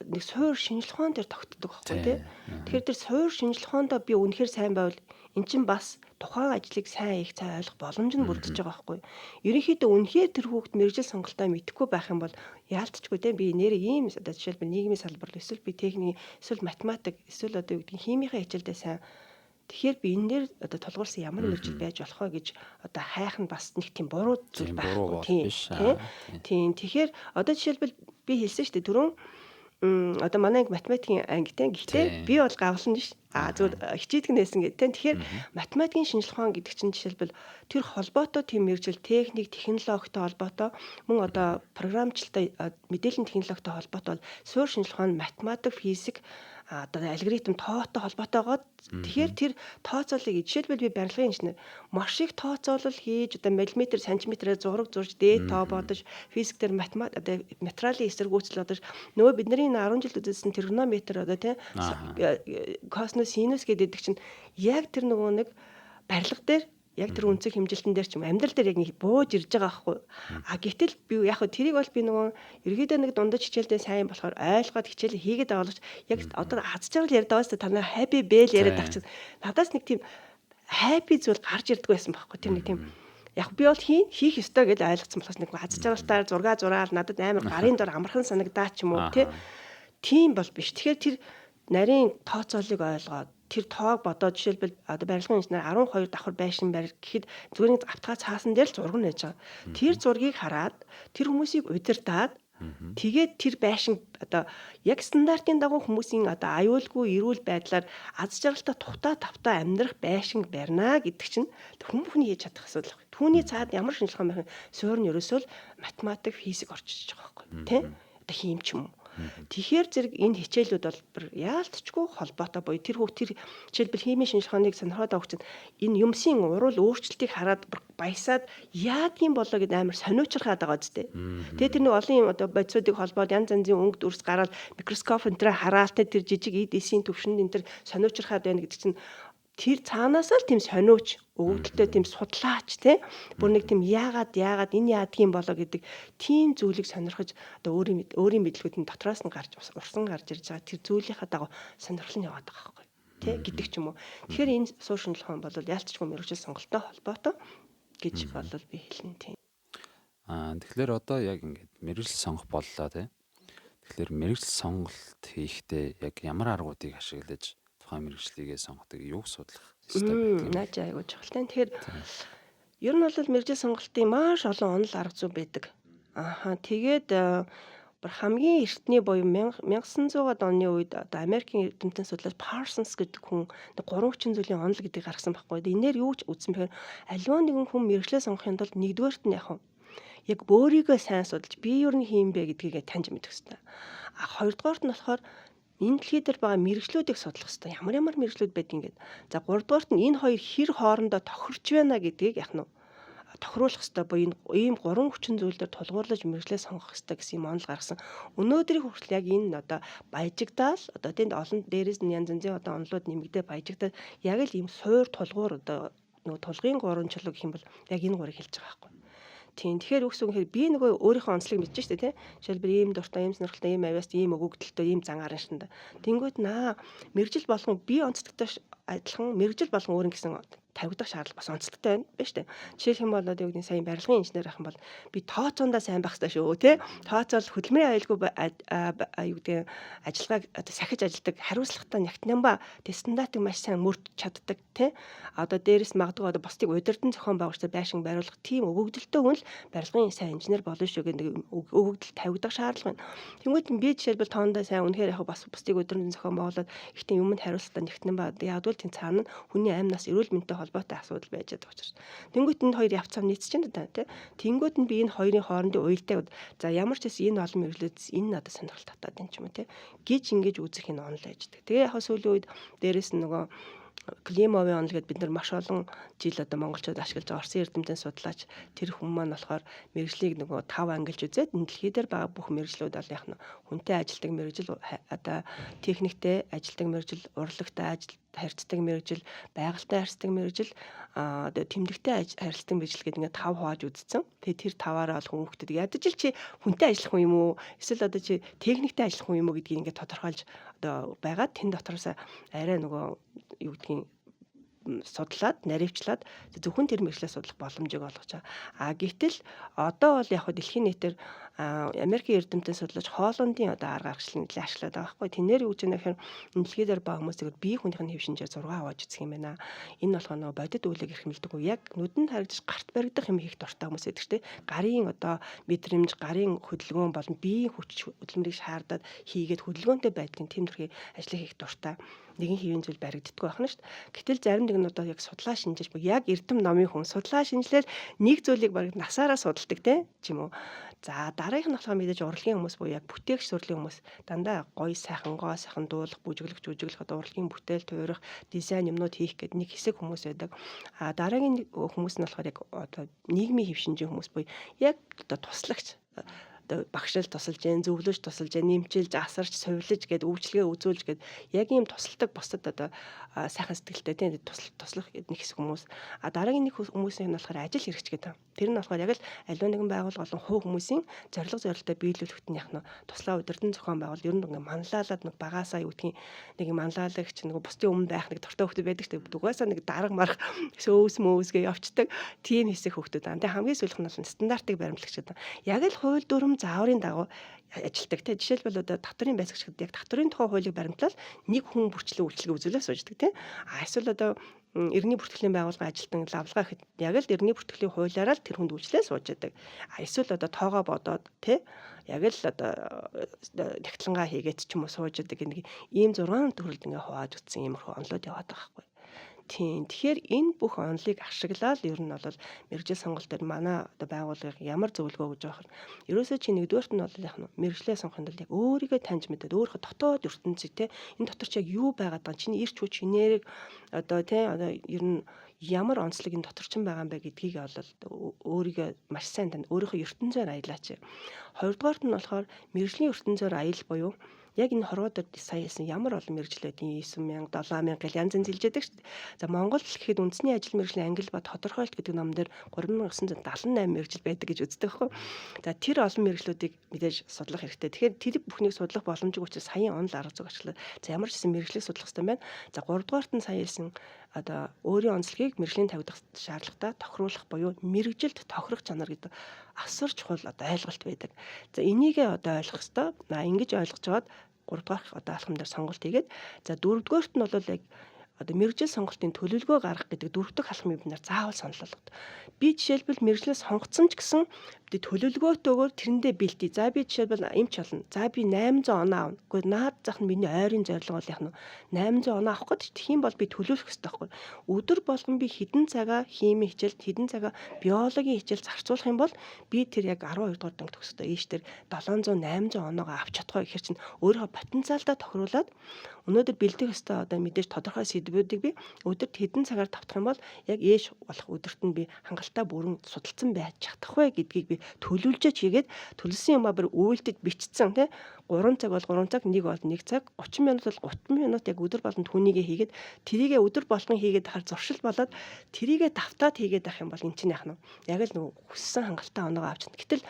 нэг суур шинжлэх ухаан дээр тогтдог байхгүй тий. Тэгэхээр тэр суур шинжлэх ухаандаа би үнэхээр сайн байвал эн чинь бас тухайн ажлыг сайн хийх, сайн ойлгох боломж нь бүрдэж байгаа байхгүй. Ерөнхийдөө үнэхээр тэр хүүхд мэргэжил сонголтоо мэдэхгүй байх юм бол яалтчгүй те, би нэрээ ийм, одоо жишээлбэл, нийгмийн салбар, эсвэл би техник, эсвэл математик, эсвэл одоо юу гэдгийг химийн хичээлдээ сайн. Тэгэхээр би энэ дээр одоо тулгуурсан ямар мэргэжил байж болох вэ гэж одоо хайх нь бас нэг тийм буруу зүйл байхгүй. Тийм. Тэгэхээр одоо жишээлбэл, би хэлсэн шүү дээ түрүүн, одоо манай анги математикийн анги те. Гэхдээ би бол гавлан биш. А зүгээр хичээдэг нээсэн гэдэг те. Тэгэхээр математикийн шинжлэх ухаан гэдэг чинь жишээлбэл тэр холбоотой тийм мэргэжил, техник, технологитой холбоотой, мөн одоо програмчлалтай, мэдээллийн технологитой холбоотой бол суур шинжлэх ухаан, математик, физик, одоо алгоритм, тоотой холбоотойгоод. Тэгэхээр тэр тооцоолыг, жишээлбэл, би барилгын инженер, маш их тооцоолол хийж, одоо миллиметр, сантиметрээр зураг зурж, дээд тоо бодож, физик дээр математик, одоо материалын эсэргүүцэл бодож, нөгөө бидний 10 жил үзсэн тригонометр, одоо тийм косинус, синус гэдэг чинь яг тэр нөгөө нэг барилга дээр, яг тэр өнцөг хэмжилтэн дээр ч юм, амьдрал дээр яг нэг бууж ирж байгаа байхгүй. А гэтэл би яг хөө тэрийг бол би нөгөө ерөөдөө нэг дундаж хичээлдээ сайн болохоор ойлгоод хичээл хийгээд байгаа боловч яг одоо аз жаргал яриад байгаа шүү дээ. Та нар happy bell яриад байгаа чинь надаас нэг тийм happy зүйл гарч ирдэг байсан байхгүй. Тэр нэг тийм яг би бол хийх ёстой гэж ойлгоцсон болохоос нэг аз жаргалтаар зураг зураал надад амар гарын дор амархан санагдаа ч юм уу тий. Тийм бол биш. Тэгэхээр тэр нарийн тооцоолыг ойлгоод, тэр тоог бодоод, жишээлбэл, одоо барилгын инженер 12 давхар байшин барь гэхэд зүгээр нэг автгаа цаасан дээр л зураг нь байж байгаа. Тэр зургийг хараад, тэр хүмүүсийг удирдаад, тэгээд тэр байшин одоо яг стандартын дагуу хүмүүсийн одоо аюулгүй эрүүл байдлаар аз жаргалтай тухтаа тавтаа амьдрах байшин барина гэдэг чинь хүн бүхний хийж чадах асуудал байна. Түүний цаад ямар шинжлэх ухаан байх вэ? Суурь нь ерөөсөө л математик, физик орчиж байгаа байхгүй тий. Одоо хийм ч юм уу. Тэгэхээр зэрэг энэ хичээлүүд бол бүр яалтчгүй холбоотой буюу тэр хүүхд тэр жишээлбэл химийн шинжлэх ухааныг сонирхоод байгаа чинь энэ юмсын урал өөрчлөлтийг хараад бүр баясаад яадгийн болоо гэд амар сониучрахаад байгаа үстэй. Тэгээ тэр нэг олон юм одоо бодисуудыг холбоод, янз янзын өнгө дүрс гараад, микроскоп энэ тэр хараалтай тэр жижиг эд эсийн төвшөнд энэ тэр сониучрахаад байна гэдэг чинь тэр цаанаасаа л тийм сониуч, өгөгдөлтэй тийм судлаач те, бүр нэг тийм яагаад яагаад энэ яадгийн болоо гэдэг тийм зүйлийг сонирхож, одоо өөрийн өөрийн мэдлэгүүд нь дотроос нь гарч, урсан гарч ирж байгаа тэр зүйлийнхаа дагуу сонирхол нь яваад байгаа байхгүй те гэдэг ч юм уу. Тэгэхээр энэ суур шинжлэх ухаан бол яалтчгүй мэргэжил сонголттой холбоотой гэж болол би хэлнэ, тийм. Аа, тэгэхээр одоо яг ингээд мэргэжил сонгох боллоо те. Тэгэхээр мэргэжил сонголт хийхдээ яг ямар аргуудыг ашиглаж тухайн мэргэжлийгээ сонгодог, юуг судлах ёстой байдаг юм бэ? Наач айгуу чухал тийм. Тэгэхээр ер нь бол мэргэжил сонголтын маш олон онол арга зүй байдаг. Ааха, тэгээд бүр хамгийн эртний буюу 1900-аад оны үед одоо Америкийн эрдэмтэн судлаач Parsons гэдэг хүн нэг гурван хүчин зүйлийн онол гэдгийг гаргасан байхгүй. Энээр юу ч үзсэн бэхээр аливаа нэгэн хүн мэргэжлээ сонгохын тулд нэгдүгээрт нь яг яг өөрийгөө сайн судалж, би юу хийм бэ гэдгийг таньж мэдэх хэрэгтэй. А хоёрдугаарт нь болохоор энэ дэлхий дээр байгаа мэргэжлүүдийг судлах хэрэгтэй. Ямар ямар мэргэжлүүд байдгийг ингээд. За, гуравдугаарт нь энэ хоёр хэр хоорондоо тохирч байна гэдгийг яг нь тохируулах хэрэгтэй буюу энэ ийм гурван хүчин зүйл дээр тулгуурлаж мэргэжлээ сонгох хэрэгтэй гэсэн юм онол гаргасан. Өнөөдрийн хүртэл яг энэ одоо баяжигдаал, одоо тэнд олон дээрээс нь янз янзын одоо онолууд нэмэгдээ баяжигдаад, яг л ийм суур тулгуур, одоо нөгөө тулгын гурван чулуу гэх юм бол яг энэ гурыг хэлж байгаа байхгүй. Тийм. Тэгэхээр үгс үг би нөгөө өөрийнхөө онцлог мэдэж штэ тий. Жишээлбэл, ийм дуртай, ийм сонирхолтой, ийм авьяас, ийм өгөгдөлтэй, ийм зан арын шинэ. Тэнгүүт наа мэргэжил болгон би онцлогтой адилхан мэргэжил болгон өөр гэсэн тавигдах шаардлага бас онцлогтой байна байна штэ. Жишээлх юм бол одоо юу гэдэг, сайн барилгын инженер байх юм бол би тооцоондоо сайн байх хэрэгтэй шүү тий. Тооцоол, хөдөлмөрийн аюулгүй юу гэдэг, ажиллагааг одоо сахиж ажилдаг, хариуцлагатай, нягтнамба тэг стандартыг маш сайн мөрдж чаддаг тий. Одоо дээрэс магадгүй одоо бусдыг удирдан зохион байгуулж байшин бариулах тийм өгөгдөлтэй хүн л барилгын сайн инженер болно шүү гэдэг өгөгдөл тавигдах шаардлага байна. Тэнгүүт би жишээлбэл тоондоо сайн, үнэхээр яг бас бусдыг удирдан зохион байгуулад их тийм юмд хариуцлагатай, нягтнамба, яг л тийм цаана нь хүний амь нас, эрүүл мэндтэй холбоотой асуудал байж байгаа учраас. Тэнгүүт энэ хоёр явц нийцэж байна да тий. Тэнгүүт нь би энэ хоёрын хоорондын уялдааг, за, ямар ч хэс энэ олон мэргэжлээс энэ надад сонирхол татаад энэ ч юм уу тий гэж ингэж үзэх энэ онол аждаг. Тэгээ яг сүүлийн үед дээрэс нь нөгөө Климовын онол гэдээ бид нар маш олон жил одоо монголчууд ашиглаж байгаа. Орсын эрдэмтэн судлаач тэр хүн маань болохоор мэргэжлийг нөгөө тав ангилж үзээд, энэ дэлхий дээр байгаа бүх мэргэжлүүд бол яг нь хүнтэй ажилтдаг мэргэжил, одоо техниктэй ажилтдаг мэргэжил, урлагтай ажил харьцдаг мэргэжил, байгальтай харьцдаг мэргэжил, одоо тэмдэгтэй харилцдаг мэргэжил гэдэг ингээд 5 хувааж үзсэн. Тэгээ тэр таваараа бол хүүхдүүд ядаж л чи хүнтэй ажиллах хүн юм уу? Эсвэл одоо чи техниктэй ажиллах хүн юм уу гэдгийг ингээд тодорхойлж одоо байгаа. Тэн дотроос арай нөгөө юу гэдгийг судлаад, наривчлаад зөвхөн тэр мэргэжлээ судлах боломжийг олгож байгаа. А гэтэл одоо бол яг хөө дэлхийн нийтээр Америкийн эрдэмтэн судлаач Холландын одоо арга аргачлалыг нэлээд ашиглаад байгаа байхгүй. Тэнээр юу гэж байна гэхээр дэлхий дээр ба хүмүүс зүгээр бие хүнийх нь хэв шинжээр 6 хувааж үзэх юм байна. Энэ болохоор нөгөө бодит үйлийг эрхэмлдэг үү. Яг нүдэнд харагдаж гарт баригдах юм хийх дуртай хүмүүс байдаг шүү дээ. Гарын одоо мэдрэмж, гарын хөдөлгөөн болон биеийн хүч хөдөлмөрийг шаардаад хийгээд хөдөлгөөнтэй байдлын тэм төрхийн ажлыг хийх дуртай нэгэн хэвийн зүйл баригддаггүй байх нь шүү дээ. Гэтэл зарим нэг нь одоо яг судлаа шинжиж яг эрдэм номын хүн судлаа шинжлээл нэг зүйлийг бараг насаараа судалдаг те ч юм уу. За дараагийнх нь болохоор мэдээж урлагийн хүмүүс буюу яг бүтээгч төрлийн хүмүүс дандаа гоё сайхан гоо сайхан дуулах, бүжиглэх, жүжиглэх, одоо урлагийн бүтээл туурах, дизайн юмнууд хийх гэдэг нэг хэсэг хүмүүс байдаг. А дараагийн хүмүүс нь болохоор яг одоо нийгмийн хэв шинжийн хүмүүс буюу яг одоо туслагч одоо багшил тусалж гэн, зөвлөж тусалж гэн, нэмчилж, асарч, сувилж гээд өвчлөгээ үзүүлж гээд яг ийм тусалдаг бусдад одоо сайхан сэтгэлтэй тийм туслах нэг хэсэг хүмүүс. А дараагийн нэг хүмүүсийн нь болохоор ажил хэрэгч гэдэг. Тэр нь болохоор яг л аливаа нэгэн байгууллага болон хувь хүмүүсийн зорилго зорилттой биелүүлэхэд нь яг нь туслаа удирдан зохион байгуул ер нь ингээ манлайлаад нэг багаасаа юу гэдгийг нэг манлайлагч нэг бусдын өмнө байх нэг дуртай хүмүүс байдаг шүү дээ. Дугаасаа нэг дарга марах сөөс мөөсгээ явцдаг тийм хэсэг хүмүүс. Тэгээ хамгийн сүүлийнх нь бол стандартыг баримтлагч гэдэг. Яг л хууль дүрм зааврын дагуу ажилтдаг те. Жишээлбэл одоо татврын байцаагч гэдэг яг татврын тухай хуулийг баримтлал нэг хүн бүрчлэн үйлчилгээ үзүүлээ сууждаг те. А эсвэл одоо иргэний бүртгэлийн байгууллагын ажилтан лавлгаа гэхэд яг л иргэний бүртгэлийн хуулиараа л тэр хүнд үйлчлээ сууж яадаг. А эсвэл одоо тоогоо бодоод те яг л одоо нягтлангаа хийгээд ч юм уу сууж яадаг нэг ийм 6 төрөлд ингээ хувааж утсан иймэрхүү онлууд яваад байгаа байхгүй. Тийм. Тэгэхээр энэ бүх онолыг ашиглаад ер нь бол мэргэжил сонголт дээр манай одоо байгууллагын ямар зөвлөгөө өгж байгаа вэ? Ерөөсөө чи нэгдүгээрт нь бол яг нь мэргэжлээ сонгохын тулд яг өөрийгөө таньж мэдээд өөрийнхөө дотоод ертөнцийг те энэ дотор чи яг юу байгаад байгаа чиний эрч хүч энерги одоо те одоо ер нь ямар онцлог энэ дотор чинь байгаа юм бэ гэдгийг бол өөрийгөө маш сайн тань өөрийнхөө ертөнцөөр аялаач. Хоёрдугаарт нь болохоор мэргэжлийн ертөнцөөр аялал буюу яг энэ хорвоо дээр сая хэлсэн ямар олон мэргэжил байдیں۔ 9000, 7000 гэл янз янз хэлж яадаг шүү дээ. За Монгол гэхэд үндэсний ажил мэргэжлийн англи ба тодорхойлолт гэдэг ном дээр 3978 мэргэжил байдаг гэж үздэг байхгүй. За тэр олон мэргэжлүүдийг мэдээж судлах хэрэгтэй. Тэгэхээр тэр бүхнийг судлах боломжгүй учраас саяын онол арга зүйг ашиглаад за ямар ч гэсэн мэргэжлийг судлах хэрэгтэй байна. За гуравдугаарт нь сая хэлсэн одоо өөрийн онцлогийг мэргэжлийн тавигдах шаардлагатай тохируулах буюу мэргэжилд тохирох чанар гэдэг асар чухал одоо ойлголт байдаг. За энийгээ одоо ойлгох ёстой. Ингэж ойлгож аваад 3 дугаар одоо алхам дээр сонголт хийгээд за 4 дугаарт нь бол яг одоо мэргэжил сонголтын төлөвлөгөө гаргах гэдэг дөрөв дэх алхмыг бид нар заавал санал болгодог. Би жишээлбэл мэргэжлээ сонгоцсон ч гэсэн би төлөвлөгөөтэйгээр тэрэндээ бэлтий. За би жишээлбэл эмч болно. За би 800 оноо авна. Гэхдээ наад зах нь миний ойрын зорилго бол яг нь 800 оноо авах гэдэг. Тэгэх юм бол би төлөвлөх ёстой байхгүй. Өдөр болгон би хэдэн цагаа химийн хичээлд, хэдэн цагаа биологийн хичээл зарцуулах юм бол би тэр яг 12 дугаар анги төгсөхдөө ийш тэр 700 800 оноогоо авч чадах гэхэр чинь өөрийнхөө потенциалдаа тохируулаад өнөөдөр бэлдэх ёстой одоо мэдээж тодорхой сэдвүүдийг би өдөрт хэдэн цагаар тавтах юм бол яг ээш болох өдөрт нь би хангалттай бүрэн судалсан байж чадах вэ гэдгийг би төлөвлөжөөч хийгээд төлөвлөсөн юмаа бүр үйлдэж бичсэн тий 3 цаг бол 3 цаг, 1 бол 1 цаг, 30 минут бол 30 минут яг өдөр болгон түүнийгээ хийгээд тэрийгээ өдөр болгон хийгээд ахаар зуршил болоод тэрийгээ давтаад хийгээд ах юм бол эн чинь яах нь яг л нөгөө хүссэн хангалттай оноогоо авч. Гэтэл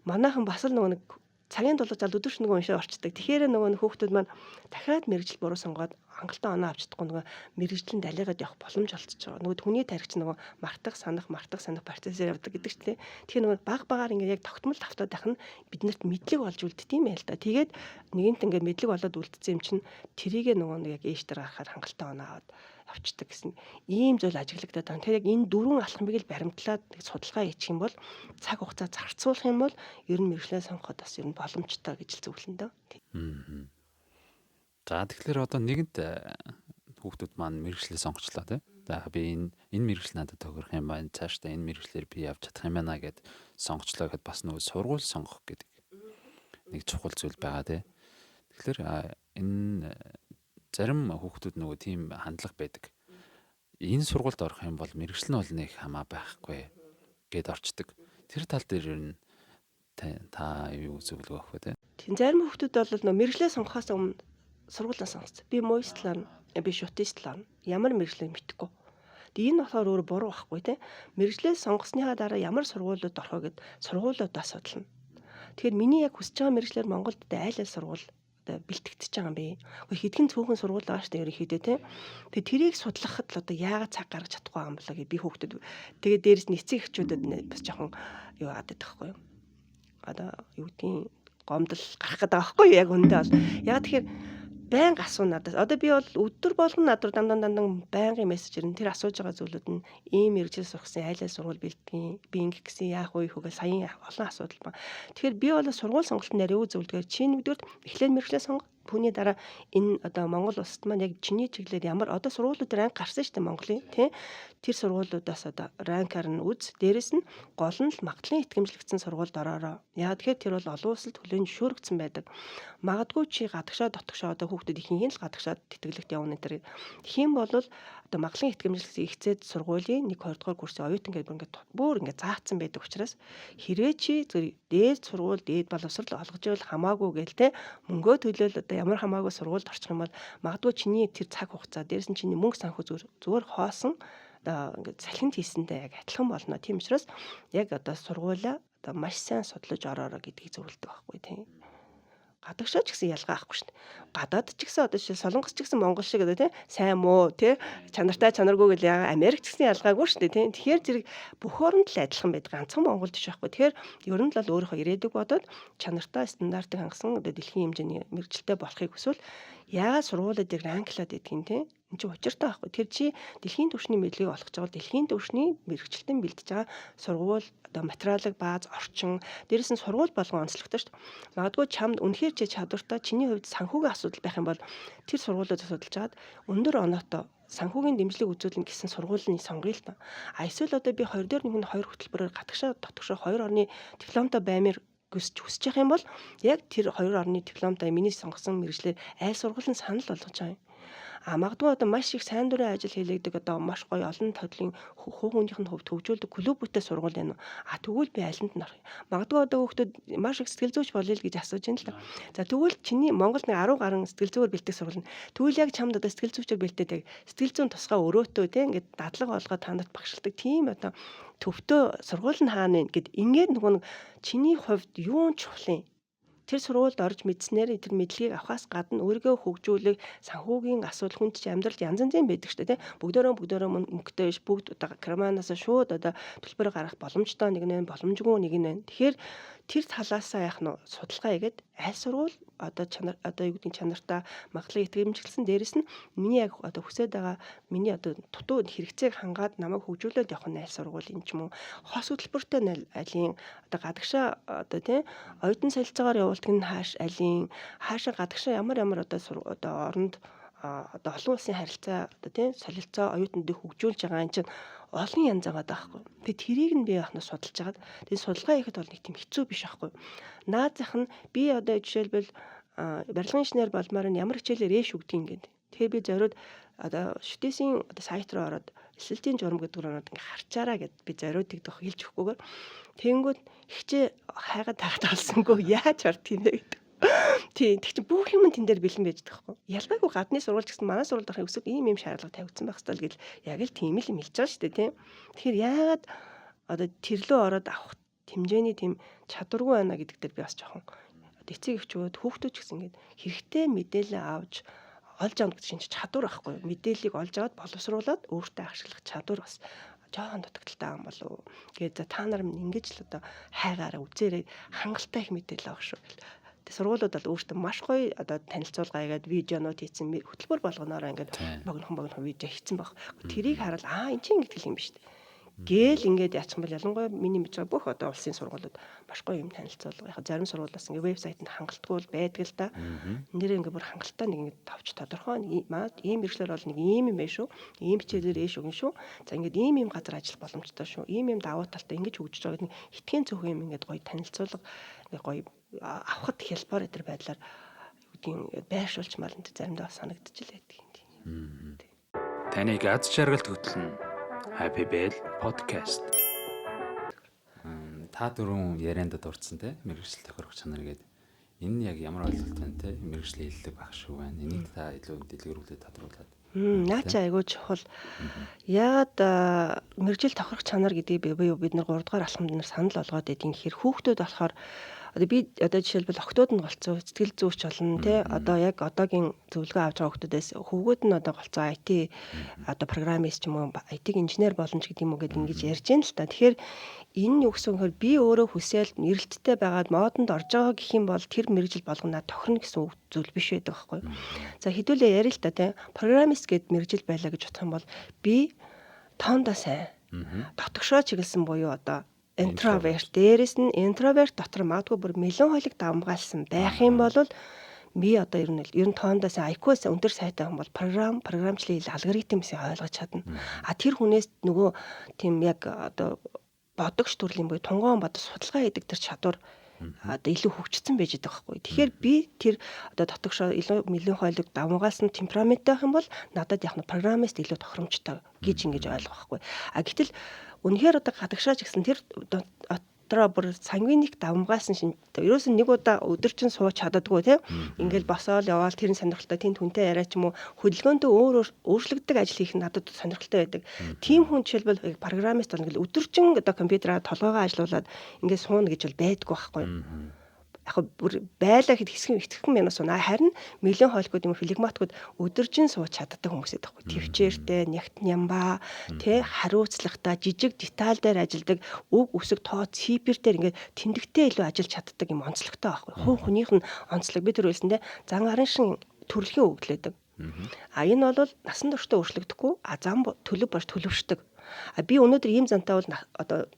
манайхан бас л нөгөө нэг цагийн дулаж ал өдөрч нөгөө уншаа орчдөг. Тэгэхээр нөгөө хүүхдүүд маань дахиад мэргэжил буруу сонгоод хангалттай оноо авч чадахгүй нөгөө мэргэжлийн далигаад явах боломж олцож байгаа. Нөгөө хүний тархич нөгөө мартах, санах, мартах, санах процессээр явдаг гэдэг чинь тийм. Тэгэхээр нөгөө баг багаар ингээд яг тогтмол тавтаад байх нь биднэрт мэдлэг болж үлддэг юм байл та. Тэгээд нэгэнт ингээд мэдлэг болоод үлдсэн юм чинь тэрийгэ нөгөө нэг яг ээш дээр гарахаар хангалттай оноо аваад авчдаг гэсэн ийм зүйл ажиглагдаад байна. Тэгэхээр яг энэ дөрвөн алхмыг л баримтлаад судалгаа хийчих юм бол цаг хугацаа зарцуулах юм бол ер нь мэргэжлээ сонгоход бас ер нь боломжтой гэж л зөвлөн дөө. За тэгэхээр одоо нэгэнт хүүхдүүд маань мэргэжлээ сонгочлоо тий. За би энэ мэргэжил надад тохирох юм байна. Цаашдаа энэ мэргэжлээр би явж чадах юм байна гэд сонгочлоо гэхэд бас нөгөө сургууль сонгох гэдэг нэг чухал зүйл байгаа тий. Тэгэхээр энэ зарим хүүхдүүд нөгөө тийм хандлага байдаг. Энэ сургуульд орох юм бол мэргэжил нь бол нэг хамаа байхгүй гэд орчдөг. Тэр тал дээр ер нь та юу зөвлөгөө өгөх вэ те? Тийм зарим хүүхдүүд бол нөгөө мэргэжлээ сонгохоос өмнө сургуулаа сонгосон. Би Moist-лаар Би шутист л орно. Ямар мэргэжлээ мэдэхгүй. Тэгээ энэ болохоор өөр буруу байхгүй те. Мэргэжлээ сонгосныхаа дараа ямар сургуулиуд орох вэ гэд сургуулиудаа судална. Тэгэхээр миний яг хүсэж байгаа мэргэжлээр Монголд айл айл сургууль одоо бэлтгэгдэж байгаа юм бэ. Гэхдээ хэдхэн цөөхөн сургууль байгаа шүү дээ ерөнхийдөө те. Тэгээ тэрийг судлахад л одоо яагаад цаг гаргаж чадахгүй байгаа юм болоо гэж би хүүхдэд тэгээ дээрэс нь эцэг эхчүүдэд бас жоохон юу яагаад байдаг байхгүй юу. Одоо юу гэдгийг гомдол гарах гэдэг байгаа байхгүй юу яг үндэ бол. Яг тэгэхээр байнга асуу надаас. Одоо би бол өдөр болгон над руу дандан дандан байнгын мессеж ирнэ. Тэр асууж байгаа зүйлүүд нь ийм мэргэжил сургасан, айл айл сургууль бэлтгэн, би ингэх гэсэн яах вэ хөөгээ саяын олон асуудал ба. Тэгэхээр би бол сургууль сонголтын дээр юу зөвлөдгөө чи нэгдүгээр эхлээд мэргэжлээ сонго. Түүний дараа энэ одоо Монгол улсад маань яг чиний чиглэлээр ямар одоо сургуулиуд ранк гарсан шүү дээ Монголын тий. Тэр сургуулиудаас одоо ранкаар нь үз. Дээрэс нь гол нь л магадлалын итгэмжлэгдсэн сургуульд ороорой. Яг тэгэхээр тэр бол олон улсад хүлээн зөвшөөрөгдсөн байдаг. Магадгүй чи гадагшаа дотгошоо одоо хүүхдүүд ихэнх нь л гадагшаа тэтгэлэгт явна энэ. Тэгэх юм бол одоо магадлалын итгэмжлэгдсэн ихцээд сургуулийн 1 2 дугаар курсын оюутан гэдэг бүр ингээд бүр ингээд заацсан байдаг учраас хэрвээ чи зөв дээд сургууль дээд боловсрол олгож ивэл хамаагүй гээл те мөнгөө төлөөл одоо ямар хамаагүй сургуульд орчих юм бол магадгүй чиний тэр цаг хугацаа дээрс нь чиний мөнгө санхүү зүгээр хоосон одоо ингээд салхинд хийсэнтэй яг адилхан болно. Тийм учраас яг одоо сургуулаа одоо маш сайн судлаж ороорой гэдгийг зөвлөдөг байхгүй тийм. Гадагшаа ч гэсэн ялгаа авахгүй шүү дээ. Гадаад ч гэсэн одоо жишээ Солонгос ч гэсэн Монгол шиг одоо тийм сайн муу тий чанартай чанаргүй гэл яа Америк ч гэсэн ялгаагүй шүү дээ тийм. Тэгэхээр зэрэг бүх оронд л адилхан байдаг. Ганцхан Монголд биш байхгүй. Тэгэхээр ер нь л өөрийнхөө ирээдүг бодоод чанартай стандартыг хангасан одоо дэлхийн хэмжээний мэргэжилтэй болохыг хүсвэл яагаад сургуулиудыг ранклаад идэх юм тий. Энд чинь учиртай байхгүй. Тэр чи дэлхийн түвшний мэдлэгийг олох гэж байгаа дэлхийн түвшний мэргэжилтэн бэлдэж байгаа сургууль одоо материалыг бааз орчин дээрээс нь сургууль болгон онцлогтой шүү дээ. Магадгүй чамд үнэхээр чи чадвартай чиний хувьд санхүүгийн асуудал байх юм бол тэр сургуулиуд судалж хагаад өндөр оноотой санхүүгийн дэмжлэг үзүүлнэ гэсэн сургуулийн сонгоё л та. А эсвэл одоо би 2 дээр нэг нь 2 хөтөлбөрөөр гадагшаа дотгошоо 2 орны дипломтой баймар хүсэж явах юм бол яг тэр 2 орны дипломтой миний сонгосон мэргэжлээр айл сургууль нь санал болгож байгаа юм. А магадгүй одоо маш их сайн дурын ажил хийлэгдэг одоо маш гоё олон төрлийн хүүхнийх нь хувьд хөгжүүлдэг клубүүдтэй сургууль байна уу? А тэгвэл би алинд нь орох юм. Магадгүй одоо хүүхдүүд маш их сэтгэл зүйч болъё л гэж асууж байна л да. За тэгвэл чиний Монголд нэг 10 гаруй сэтгэл зүйгээр бэлтгэх сургууль нь. Тэгвэл яг чамд одоо сэтгэл зүйчээр бэлтээд яг сэтгэл зүйн тусгай өрөөтөө те ингээд дадлага олгоод та нарт багшилдаг тийм одоо төвтөө сургууль нь хаана вэ гэд ингээд нөгөө нэг чиний хувьд юун чухал юм? Тэр сургуульд орж мэдснээр тэр мэдлэгийг авахаас гадна өөрийгөө хөгжүүлэх санхүүгийн асуудал хүн чинь амьдралд янз янзын байдаг шүү дээ тий. Бүгдөө мөнгөтэй биш бүгд одоо карманаас шууд одоо төлбөр гаргах боломжтой нэг нь боломжгүй нэг нь байна. Тэгэхээр тэр талаасаа яах нь судалгаа хийгээд аль сургууль одоо чанар одоо юу гэдгийг чанартай магадлалыг итгэмжлсэн дээрэс нь миний яг одоо хүсэж байгаа миний одоо дутуу хэрэгцээг хангаад намайг хөгжүүлээд явах нь аль сургууль юм ч юм уу хос хөтөлбөртэй алийн одоо гадагшаа одоо тий оюутан солилцоогоор явуулдаг нь хааш алийн хаашаа гадагшаа ямар ямар одоо одоо оронд одоо олон улсын харилцаа одоо тий солилцоо оюутнуудыг хөгжүүлж байгаа юм чинь олон янз байгаа даахгүй. Тэгээ тэрийг нь би яах нь судалж хагаад тэгээ судалгаа хийхэд бол нэг тийм хэцүү биш байхгүй. Наад зах нь би одоо жишээлбэл барилгын инженер болмоор нь ямар хичээлээр ээш өгдөг юм гээд. Тэгэхээр би зориуд одоо шүтээсийн одоо сайт руу ороод элсэлтийн журам гэдэг рүү ороод ингээ харчаараа гэд би зориуд тэгдэх хэлж өгөхгүйгээр тэгэнгүүт хичээ хайгаад тахад олсонгүй яаж орд юм бэ гэдэг. Тийм тэг чи бүх юм тэн дээр бэлэн байж байгаа байхгүй. Ялгаагүй гадны сургууль ч гэсэн манай сургуульд орохын өсөд ийм ийм шаардлага тавигдсан байх хэрэгтэй л гэл яг л тийм л юм хэлж байгаа шүү дээ тийм. Тэгэхээр яагаад одоо тэрлөө ороод авах хэмжээний тийм чадваргүй байна гэдэг дээр би бас жоохон одоо эцэг эхчүүд хүүхдүүд ч гэсэн ингээд хэрэгтэй мэдээлэл авч олж авах гэдэг чинь чадвар байхгүй юу? Мэдээллийг олж аваад боловсруулад өөртөө ашиглах чадвар бас жоохон дутагдaltaй юм болов уу? Тэгээд за та нар минь ингэж л одоо хайгаараа үзээрэй хангалттай их мэдээлэл авах шүү гэл. Тэг сургуулиуд бол өөртөө маш гоё одоо танилцуулга хийгээд видеонууд хийсэн хөтөлбөр болгоноороо ингээд богинохон видео хийсэн баг. Тэрийг хараад аа эн чинь ингэдэг юм биш үү? Гээл ингээд яачих юм бол ялангуяа миний мэдж байгаа бүх одоо улсын сургуулиуд маш гоё юм танилцуулга. Яг зарим сургуулиас ингээд вебсайтанд хангалтгүй л байдаг л да. Энд дээр ингээд бүр хангалттай нэг ингээд товч тодорхой ийм мэргэжлээр бол нэг ийм юм байна шүү. Ийм хичээлээр ээш өгнө шүү. За ингээд ийм ийм газар ажиллах боломжтой шүү. Ийм ийм давуу талтай ингэж хөгжиж байгаа гэдэг нэг итгэн цөөхөн юм ингээд гоё танилцуулга ингээд гоё авахд хялбар энэ байдлаар юу гэдгийг байршуулчмаар энэ заримдаа бас санагдчих л байдаг юм. Таныг аз жаргалт хөтлөн Happy Bell podcast. Та дөрвөн ярианд дурдсан те мэргэжил тохирох чанар гэдэг. Энэ нь яг ямар ойлголт байна те мэргэжлийн хэллэг байх шүү байна. Энийг та илүү дэлгэрүүлээд тодруулаад. Наа чи айгүй чухал. Яагаад мэргэжил тохирох чанар гэдгийг би бид нар 3 дугаар алхамд нар санал болгоод байдгийг гэхээр хүүхдүүд болохоор одоо би одоо жишээлбэл охтууд нь голцоо сэтгэл зүйч болно тий одоо яг одоогийн зөвлөгөө авч байгаа охтуудаас хөвгүүд нь одоо голцоо IT одоо программист ч юм уу IT инженер болно ч гэдэг юм уу гэд ингэж ярьж байна л та. Тэгэхээр энэ нь юу гэсэн юм бэ? Би өөрөө хүсэл эрэлттэй байгаад модонд орж байгаа гэх юм бол тэр мэргэжил болгоно тохирно гэсэн үг зүйл биш байдаг байхгүй юу? За хэдүүлээ ярил л та тий программист гэд мэргэжил байлаа гэж бодох юм бол би тоондоо сайн дотгошоо чиглэсэн буюу одоо интроверт дээрэс нь интроверт дотор магадгүй бүр меланхолик давмгаалсан байх юм бол би одоо ер нь тоондоо сайн IQ-с өндөр сайтай хүн бол програмчлалын алгоритм гэсэн ойлгож чадна. А тэр хүнээс нөгөө тийм яг одоо бодогч төрлийн буюу тунгоон бодож судалгаа хийдэг тэр чадвар одоо илүү хөгжсөн байж байгаа байхгүй. Тэгэхээр би тэр одоо дотогшоо илүү меланхолик давмгаалсан темпераменттай байх юм бол надад яг нь программист илүү тохиромжтой гэж ингэж ойлгох байхгүй. А гэтэл үнэхээр одоо гадагшаач гэсэн тэр дотроо бүр сангвиник давмгаалсан шин ерөөсөн нэг удаа өдөржин сууж чаддаггүй тийм ингээл босоол яваал тэр нь сонирхолтой тийм түнтэй яриа ч юм уу хөдөлгөөнтэй өөр өөрчлөгддөг ажил хийх нь надад сонирхолтой байдаг. Тийм хүн жишээлбэл программист бол ингээл өдөржин одоо компьютераа толгоогоо ажилуулад ингээд сууна гэж бол байдаггүй байхгүй. Яг бүр байлаа хэд хэсэг хэсэгхэн минут сууна. Харин меланхоликууд юм флегматикууд өдөржин сууж чаддаг хүмүүс байдаг байхгүй. Төвчээртэй, нягт нямбаа, тэ хариуцлагатай, жижиг деталь дээр ажилдаг, үг үсэг тоо цифр дээр ингээд тэмдэгтээ илүү ажиллаж чаддаг юм онцлогтой байхгүй. Хувь хүнийх нь онцлог би тэр хэлсэндээ зан арын шин төрөлхийн өгдлөдөг. А энэ бол насан туршдаа өөрчлөгдөхгүй, а зам төлөв болж төлөвшдөг. А би өнөөдөр ийм зантай бол одоо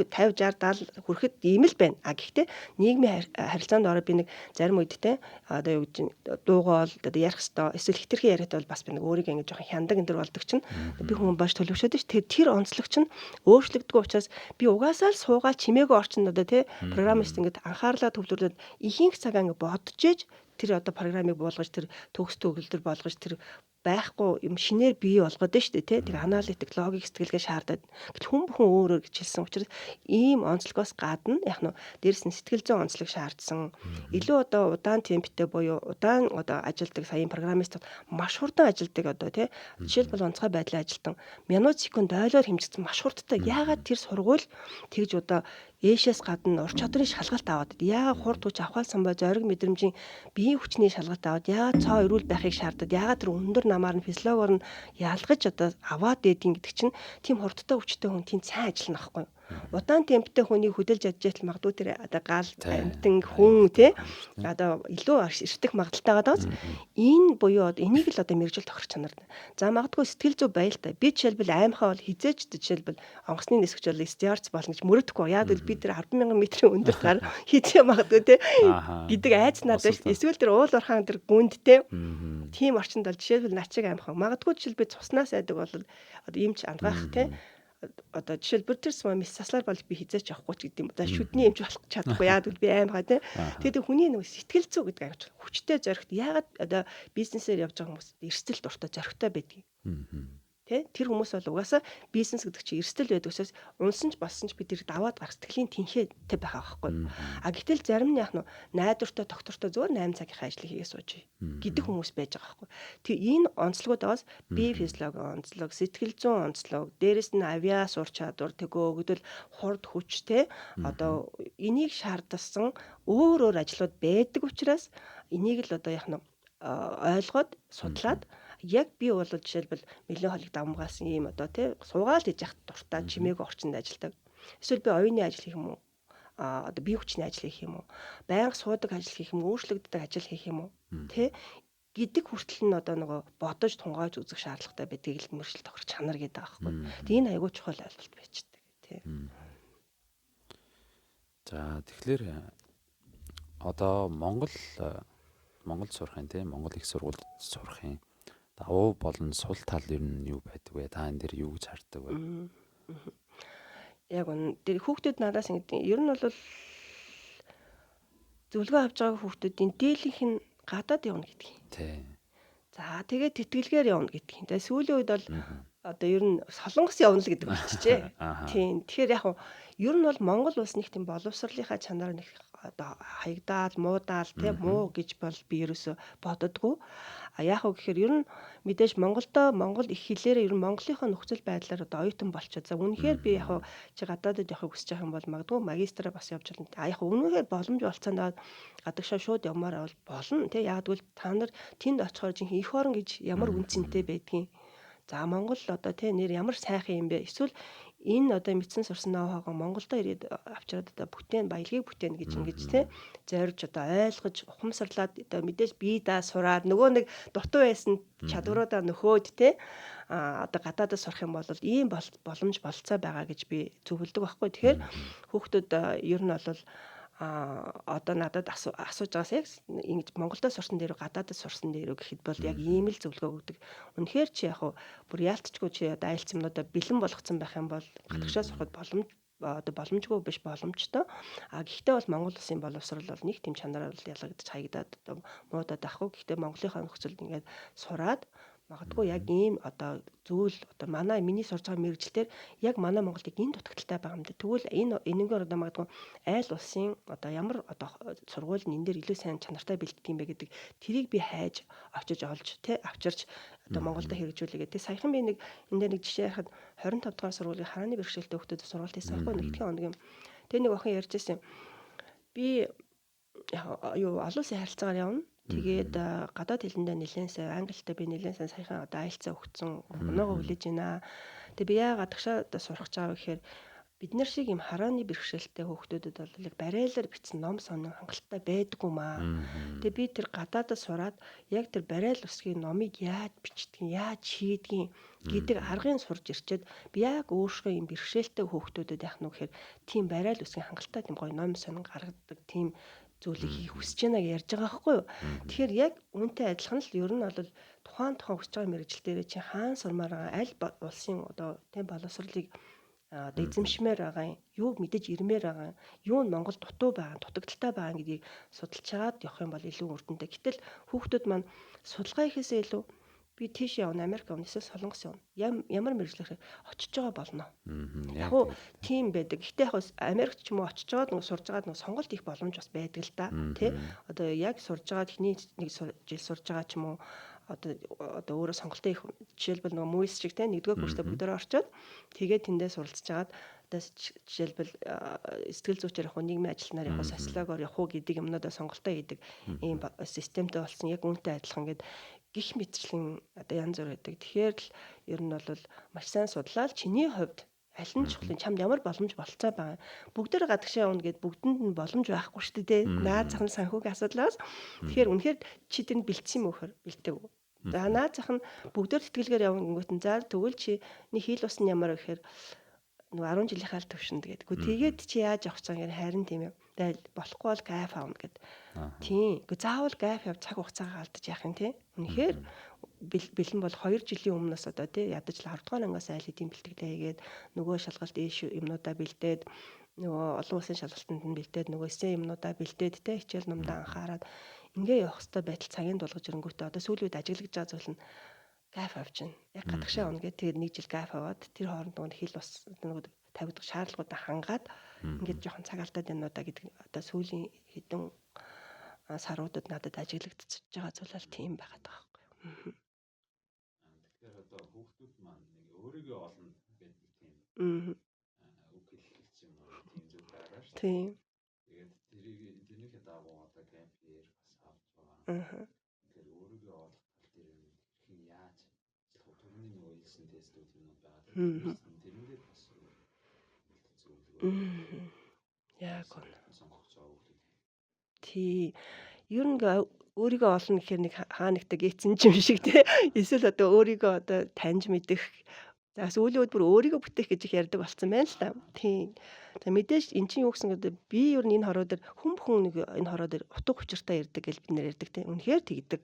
50 60 70 хүрэхэд ийм л байна. А гэхдээ нийгмийн харилцаанд ороод би нэг зарим үед те одоо юу гэж дуугаал одоо ярих хэвээр эсвэл хитрхи яриатай бол бас би нэг өөрийгөө ингэж жоохон хяндаг энэ төр болдог чинь би хүн баш төлөвшөөд ш. Тэр онцлог чинь өөрчлөгддөггүй учраас би угаасаа л суугаал чимээгүй орчинд одоо те программист ингэж анхаарлаа төвлөрүүлээд ихэнх цагаа ингэ бодож ээж тэр одоо программыг буулгаж тэр төгс төгөлдөр болгож тэр байхгүй юм шинээр бий болгоод нь шүү дээ тий. Тэг аналитик, логик сэтгэлгээ шаардаад. Гэтэл хүн бүхэн өөр өөр гэж хэлсэн учраас ийм онцлогоос гадна яг нь дээрэс нь сэтгэл зүйн онцлог шаардсан. Илүү одоо удаан темптэй буюу удаан одоо ажилдаг саяын программист маш хурдан ажилдаг одоо тий. Жишээлбэл онцгой байдлын ажилтан минут секунд ойлоор хэмжигдсэн маш хурдтай. Яагаад тэр сургууль тэгж одоо ээшээс гадна ур чадрын шалгалт аваад яагаад хурд хүч авахал самбай зориг мэдрэмжийн биеийн хүчний шалгалт аваад яагаад цоо эрүүл байхыг шаардаад яагаад тэр өндөр намаар нь физиологоор нь ялгаж одоо аваад дээдин гэдэг чинь тийм хурдтай хүчтэй хүн тийм сайн ажиллана байхгүй юу? Удаан темптэй хүний хөдөлж ядж ятал магадгүй тэр одоо гал амтан хүн тий одоо илүү эртэх магадaltaй байгаа даа. Энэ буюу энийг л одоо мэргэжил тохирох чанар. За магадгүй сэтгэл зүй байл та. Би жишээлбэл аймхаа бол хизээч жишээлбэл онгоцны нисгч бол стюардс болно гэж мөрөдөхгүй. Яг л би тэр 10,000 метрийн өндөр гар хизээ магадгүй тий гэдэг айц надад шүү. Эсвэл тэр уул уурхаан тэр гүнд тий тийм орчинд бол жишээлбэл начиг аймхан. Магадгүй жишээл би цуснаас айдаг бол одоо эмч андгаах тий одоо жишээлбэл тэр сум мис заслаар бол би хизээч явахгүй ч гэдэг юм. За шүдний эмч болох чадахгүй яагаад гэвэл би аймхаа тий. Тэгээд хүний нэг сэтгэл зүй гэдэг аяч хүчтэй зоригт яагаад одоо бизнесээр явж байгаа хүмүүс эрсдэл дуртай зоригтой байдгийг. Тэ тэр хүмүүс бол угаасаа бизнес гэдэг чинь эрсдэл байдаг учраас унсан ч болсон ч бид тэр даваад гарах сэтгэлийн тэнхээтэй байгаа байхгүй. А гэтэл зарим нь яг нь найдвартай доктортой зүгээр 8 цагийнхаа ажлыг хийгээ сууж гэдэг хүмүүс байж байгаа байхгүй. Тэг энэ онцлогуудаас бие физиологи онцлог, сэтгэл зүйн онцлог, дээрэс нь авиа сур чадвар, тэгөөгдөл хурд хүч те одоо энийг шаардсан өөр өөр ажлууд байдаг учраас энийг л одоо яг нь ойлгоод судлаад яг би бол жишээлбэл меланхолик давмгаалсан ийм одоо тий суугаал хийж явах дуртай чимээгүй орчинд ажилладаг. Эсвэл би оюуны ажил хийх юм уу? А одоо бие хүчний ажил хийх юм уу? Байнга суудаг ажил хийх юм уу? Өөрчлөгддөг ажил хийх юм уу? Тэ гэдэг хүртэл нь одоо нөгөө бодож тунгааж үзэх шаардлагатай байдгийг л мөршил тохирох чанар гэдэг байгаа байхгүй. Тэгээ энэ айгүй чухал ойлголт байчдаг тий. За тэгэхээр одоо Монгол сурахын тий Монгол их сургуульд сурахын давуу болон сул тал ер нь юу байдаг вэ? Та энэ дээр юу гэж хардаг вэ? Яг үнэ. Тэр хүүхдүүд надаас ингэдэг. Ер нь бол зөвлөгөө авч байгаа хүүхдүүдийн дийлэнх нь гадаад явна гэдэг юм. Тий. За тэгээд тэтгэлгээр явна гэдэг юм. Тэгээ сүүлийн үед бол одоо ер нь Солонгос явна л гэдэг болчихжээ. Тийм. Тэгэхээр яг ер нь бол Монгол улс нэг тийм боловсролынхаа чанар нэг одоо хаягдаал, муудаал тий муу гэж бол би ерөөсө боддоггүй. А яах вэ гэхээр ер нь мэдээж Монголдо монгол их хэлээрээ ер нь Монголынхоо нөхцөл байдлаар одоо оюутан болчиход. За үнэхээр би яг чи гадаадд явахыг хүсэж байгаа юм бол магадгүй магистраа бас явж болно. А яг үнэхээр боломж болцоонд гадагшаа шууд явмаар бол болно тий. Яг гэвэл та нар тэнд очихоор жинхэнэ эх орон гэж ямар үн цэнтэй байдгийг. За Монгол одоо тий нэр ямар сайхан юм бэ? Эсвэл энэ одоо мэдсэн сурсан ноу-хаугаа Монголдо ирээд авчираад одоо бүтээн баялагийг бүтээн гэж ингэж тий зорж одоо ойлгож ухамсарлаад одоо мэдээж бие даа сураад нөгөө нэг дутуу байсан чадваруудаа нөхөөд тий а одоо гадаадд сурах юм бол ийм боломж болцоо байгаа гэж би зөвлөдөг байхгүй. Тэгэхээр хүүхдүүд ер нь бол одоо надад асууж байгаас яг ингэж Монголдо сурсан дээр гадаадд сурсан дээр гэхэд бол яг ийм л зөвлөгөө өгдөг. Үнэхээр чи яг бүр яалтчгүй чи одоо айлц юмнуудаа бэлэн болгоцсон байх юм бол гадагшаа сурахад боломж одоо боломжгүй биш боломжтой. А гэхдээ бол Монгол улсын боловсрол бол нэг тийм чанараар бол ялгагдаж хаягдаад одоо муудаад байхгүй. Гэхдээ Монголынхаа нөхцөлд ингээд сураад магадгүй яг ийм одоо зүйл одоо манай миний сурж байгаа мэргэжлээр яг манай Монголыг энэ дутагдaltaй байгаа юм даа. Тэгвэл энэ энэгээр одоо магадгүй айл улсын одоо ямар одоо сургууль нь энэ дээр илүү сайн чанартай бэлддэг юм бэ гэдэг тэрийг би хайж очиж олж тэ авчирч одоо Монголд хэрэгжүүлээгээ. Тэ саяхан би нэг энэ дээр нэг жишээ ярихад 25 дугаар сургуулийн харааны бэрхшээлтэй хүүхдүүд сургалт хийсэн байхгүй нэг хэдхэн хоног юм. Тэгээ нэг охин ярьж байсан. Би юу олон улсын харилцаагаар явна. Тэгээд гадаад хэлэндээ нэлээд сайн, англитай би нэлээд сайн саяхан одоо айлцаа өгцөн, оноогоо хүлээж байна. Тэгээ би яагаад гадагшаа одоо сурах гэж байгаа вэ гэхээр бид нар шиг юм харааны бэрхшээлтэй хүүхдүүдэд бол яг барайлаар бичсэн ном сонин хангалттай байдаггүй маа. Тэгээ би тэр гадаадад сураад яг тэр барайл усгийн номыг яаж бичдэг, яаж хийдгийг гэдэг аргыг сурж ирчээд би яг өөршгөө юм бэрхшээлтэй хүүхдүүдэд яах нь гэхээр тийм барайл усгийн хангалттай тийм гоё ном сонин гаргадаг тийм зүйлийг хийх хүсэж байна гэж ярьж байгаа байхгүй юу. Тэгэхээр яг үүнтэй адилхан л ер нь бол тухайн тухайн хүсэж байгаа мэргэжил дээрээ чи хаан сурмаар байгаа аль улсын одоо тийм боловсролыг одоо эзэмшмээр байгаа юм, юу мэдэж ирмээр байгаа юм, юу нь Монгол дутуу байгаа, дутагдaltaй байгаа гэдгийг судалж чагаад явах юм бол илүү үр дүнтэй. Гэтэл хүүхдүүд маань судалгаа хийхээсээ илүү би тийш явна, Америк явна, эсвэл Солонгос явна. Ямар мэргэжлээр очиж байгаа болно. Яг уу тийм байдаг. Гэтэ яг Америкт ч юм уу очиж байгаа нэг сурж байгаа нэг сонголт хийх боломж бас байдаг л да. Тэ? Одоо яг сурж байгаа эхний нэг жил сурж байгаа ч юм уу одоо өөрөө сонголтоо хийх жишээлбэл нөгөө мүйс шиг те нэгдүгээр курстаа бүгдээрээ орчоод тэгээд тэндээ суралцж агаад одоо жишээлбэл сэтгэл зүйчээр явах уу, нийгмийн ажилтнаар явах уу, социологоор явах уу гэдэг юмнуудаа сонголтоо хийдэг ийм системтэй болсон. Яг үүнтэй адилхан ингээд гих мэтчлэн одоо янз бүр байдаг. Тэгэхээр л ер нь бол маш сайн судлаад чиний хувьд аль нь чухал, чамд ямар боломж болцоо байгаа. Бүгдээр гадагшаа явна гэд бүгдэнд нь боломж байхгүй шүү дээ. Наад зах нь санхүүгийн асуудлаас. Тэгэхээр үнэхээр чи тэнд бэлдсэн юм уу гэхээр бэлдээгүй. За наад зах нь бүгдээр тэтгэлгээр явна гингүүт нь за тэгвэл чи нэг хил ус нь ямар гэхээр нөгөө 10 жилийнхаа л төвшөнд гэдэг. Тэгээд чи яаж явах гэж байгаа харин тийм юм. Тэгэл болохгүй бол гайф авна гэд. Тийм. Гэхдээ заавал гайф яв цаг хугацаагаа алдаж яах юм те. Үнэхээр бэлэн бол 2 жилийн өмнөөс одоо тий ядаж л 10 дугаар ангиас айл хэдийн бэлтгэлээ хийгээд нөгөө шалгалт ийш юмнуудаа бэлдээд нөгөө олон улсын шалгалтанд нь бэлдээд нөгөө эсээ юмнуудаа бэлдээд те хичээл номдоо анхаарад ингээ явах хэвээр байтал цагийн дулгаж ирэнгүүтээ одоо сүүлийн үед ажиглаж байгаа зүйл нь гайф авчина. Яг гадагшаа явна гэх тэгээд нэг жил гайф аваад тэр хооронд нөгөө хэл бас нөгөө тавигдах шаардлагуудаа хангаад ингээд жоохон цаг алдаад байна уу да гэдэг одоо сүүлийн хэдэн саруудад надад ажиглагдчихж байгаа зүйл бол тийм байгаад байгаа байхгүй юу. Тэгэхээр одоо хүүхдүүд маань нэг өөрийгөө олно гэдэг тийм үг хэлсэн юм уу тийм зүйл байгаа шүү дээ. Тийм. Тэгээд тэрийг тэрнийхээ дагуу одоо gap year бас авч байгаа. Тэгэхээр өөрийгөө олох тал дээр хэрхэн яаж ажиллах вэ? Түрүүний нөгөө хэлсэн тестүүд юмнууд байгаа. Тэрэн дээр бас зөвлөгөө. Яг үнэ. Сонгох байгаа хүүхдүүд. Тий. Ер нь өөрийгөө олно гэхээр нэг хаа нэгтэй гээцэн юм шиг те. Эсвэл одоо өөрийгөө одоо таньж мэдэх. За сүүлийн үед бүр өөрийгөө бүтээх гэж их ярьдаг болсон байна л та. Тийм. За мэдээж эн чинь юу гэсэн гэдэг би ер нь энэ хороо дээр хүн бүхэн нэг энэ хороо дээр утга учиртай ирдэг гэж бид нэр ярьдаг те. Үнэхээр тэгдэг.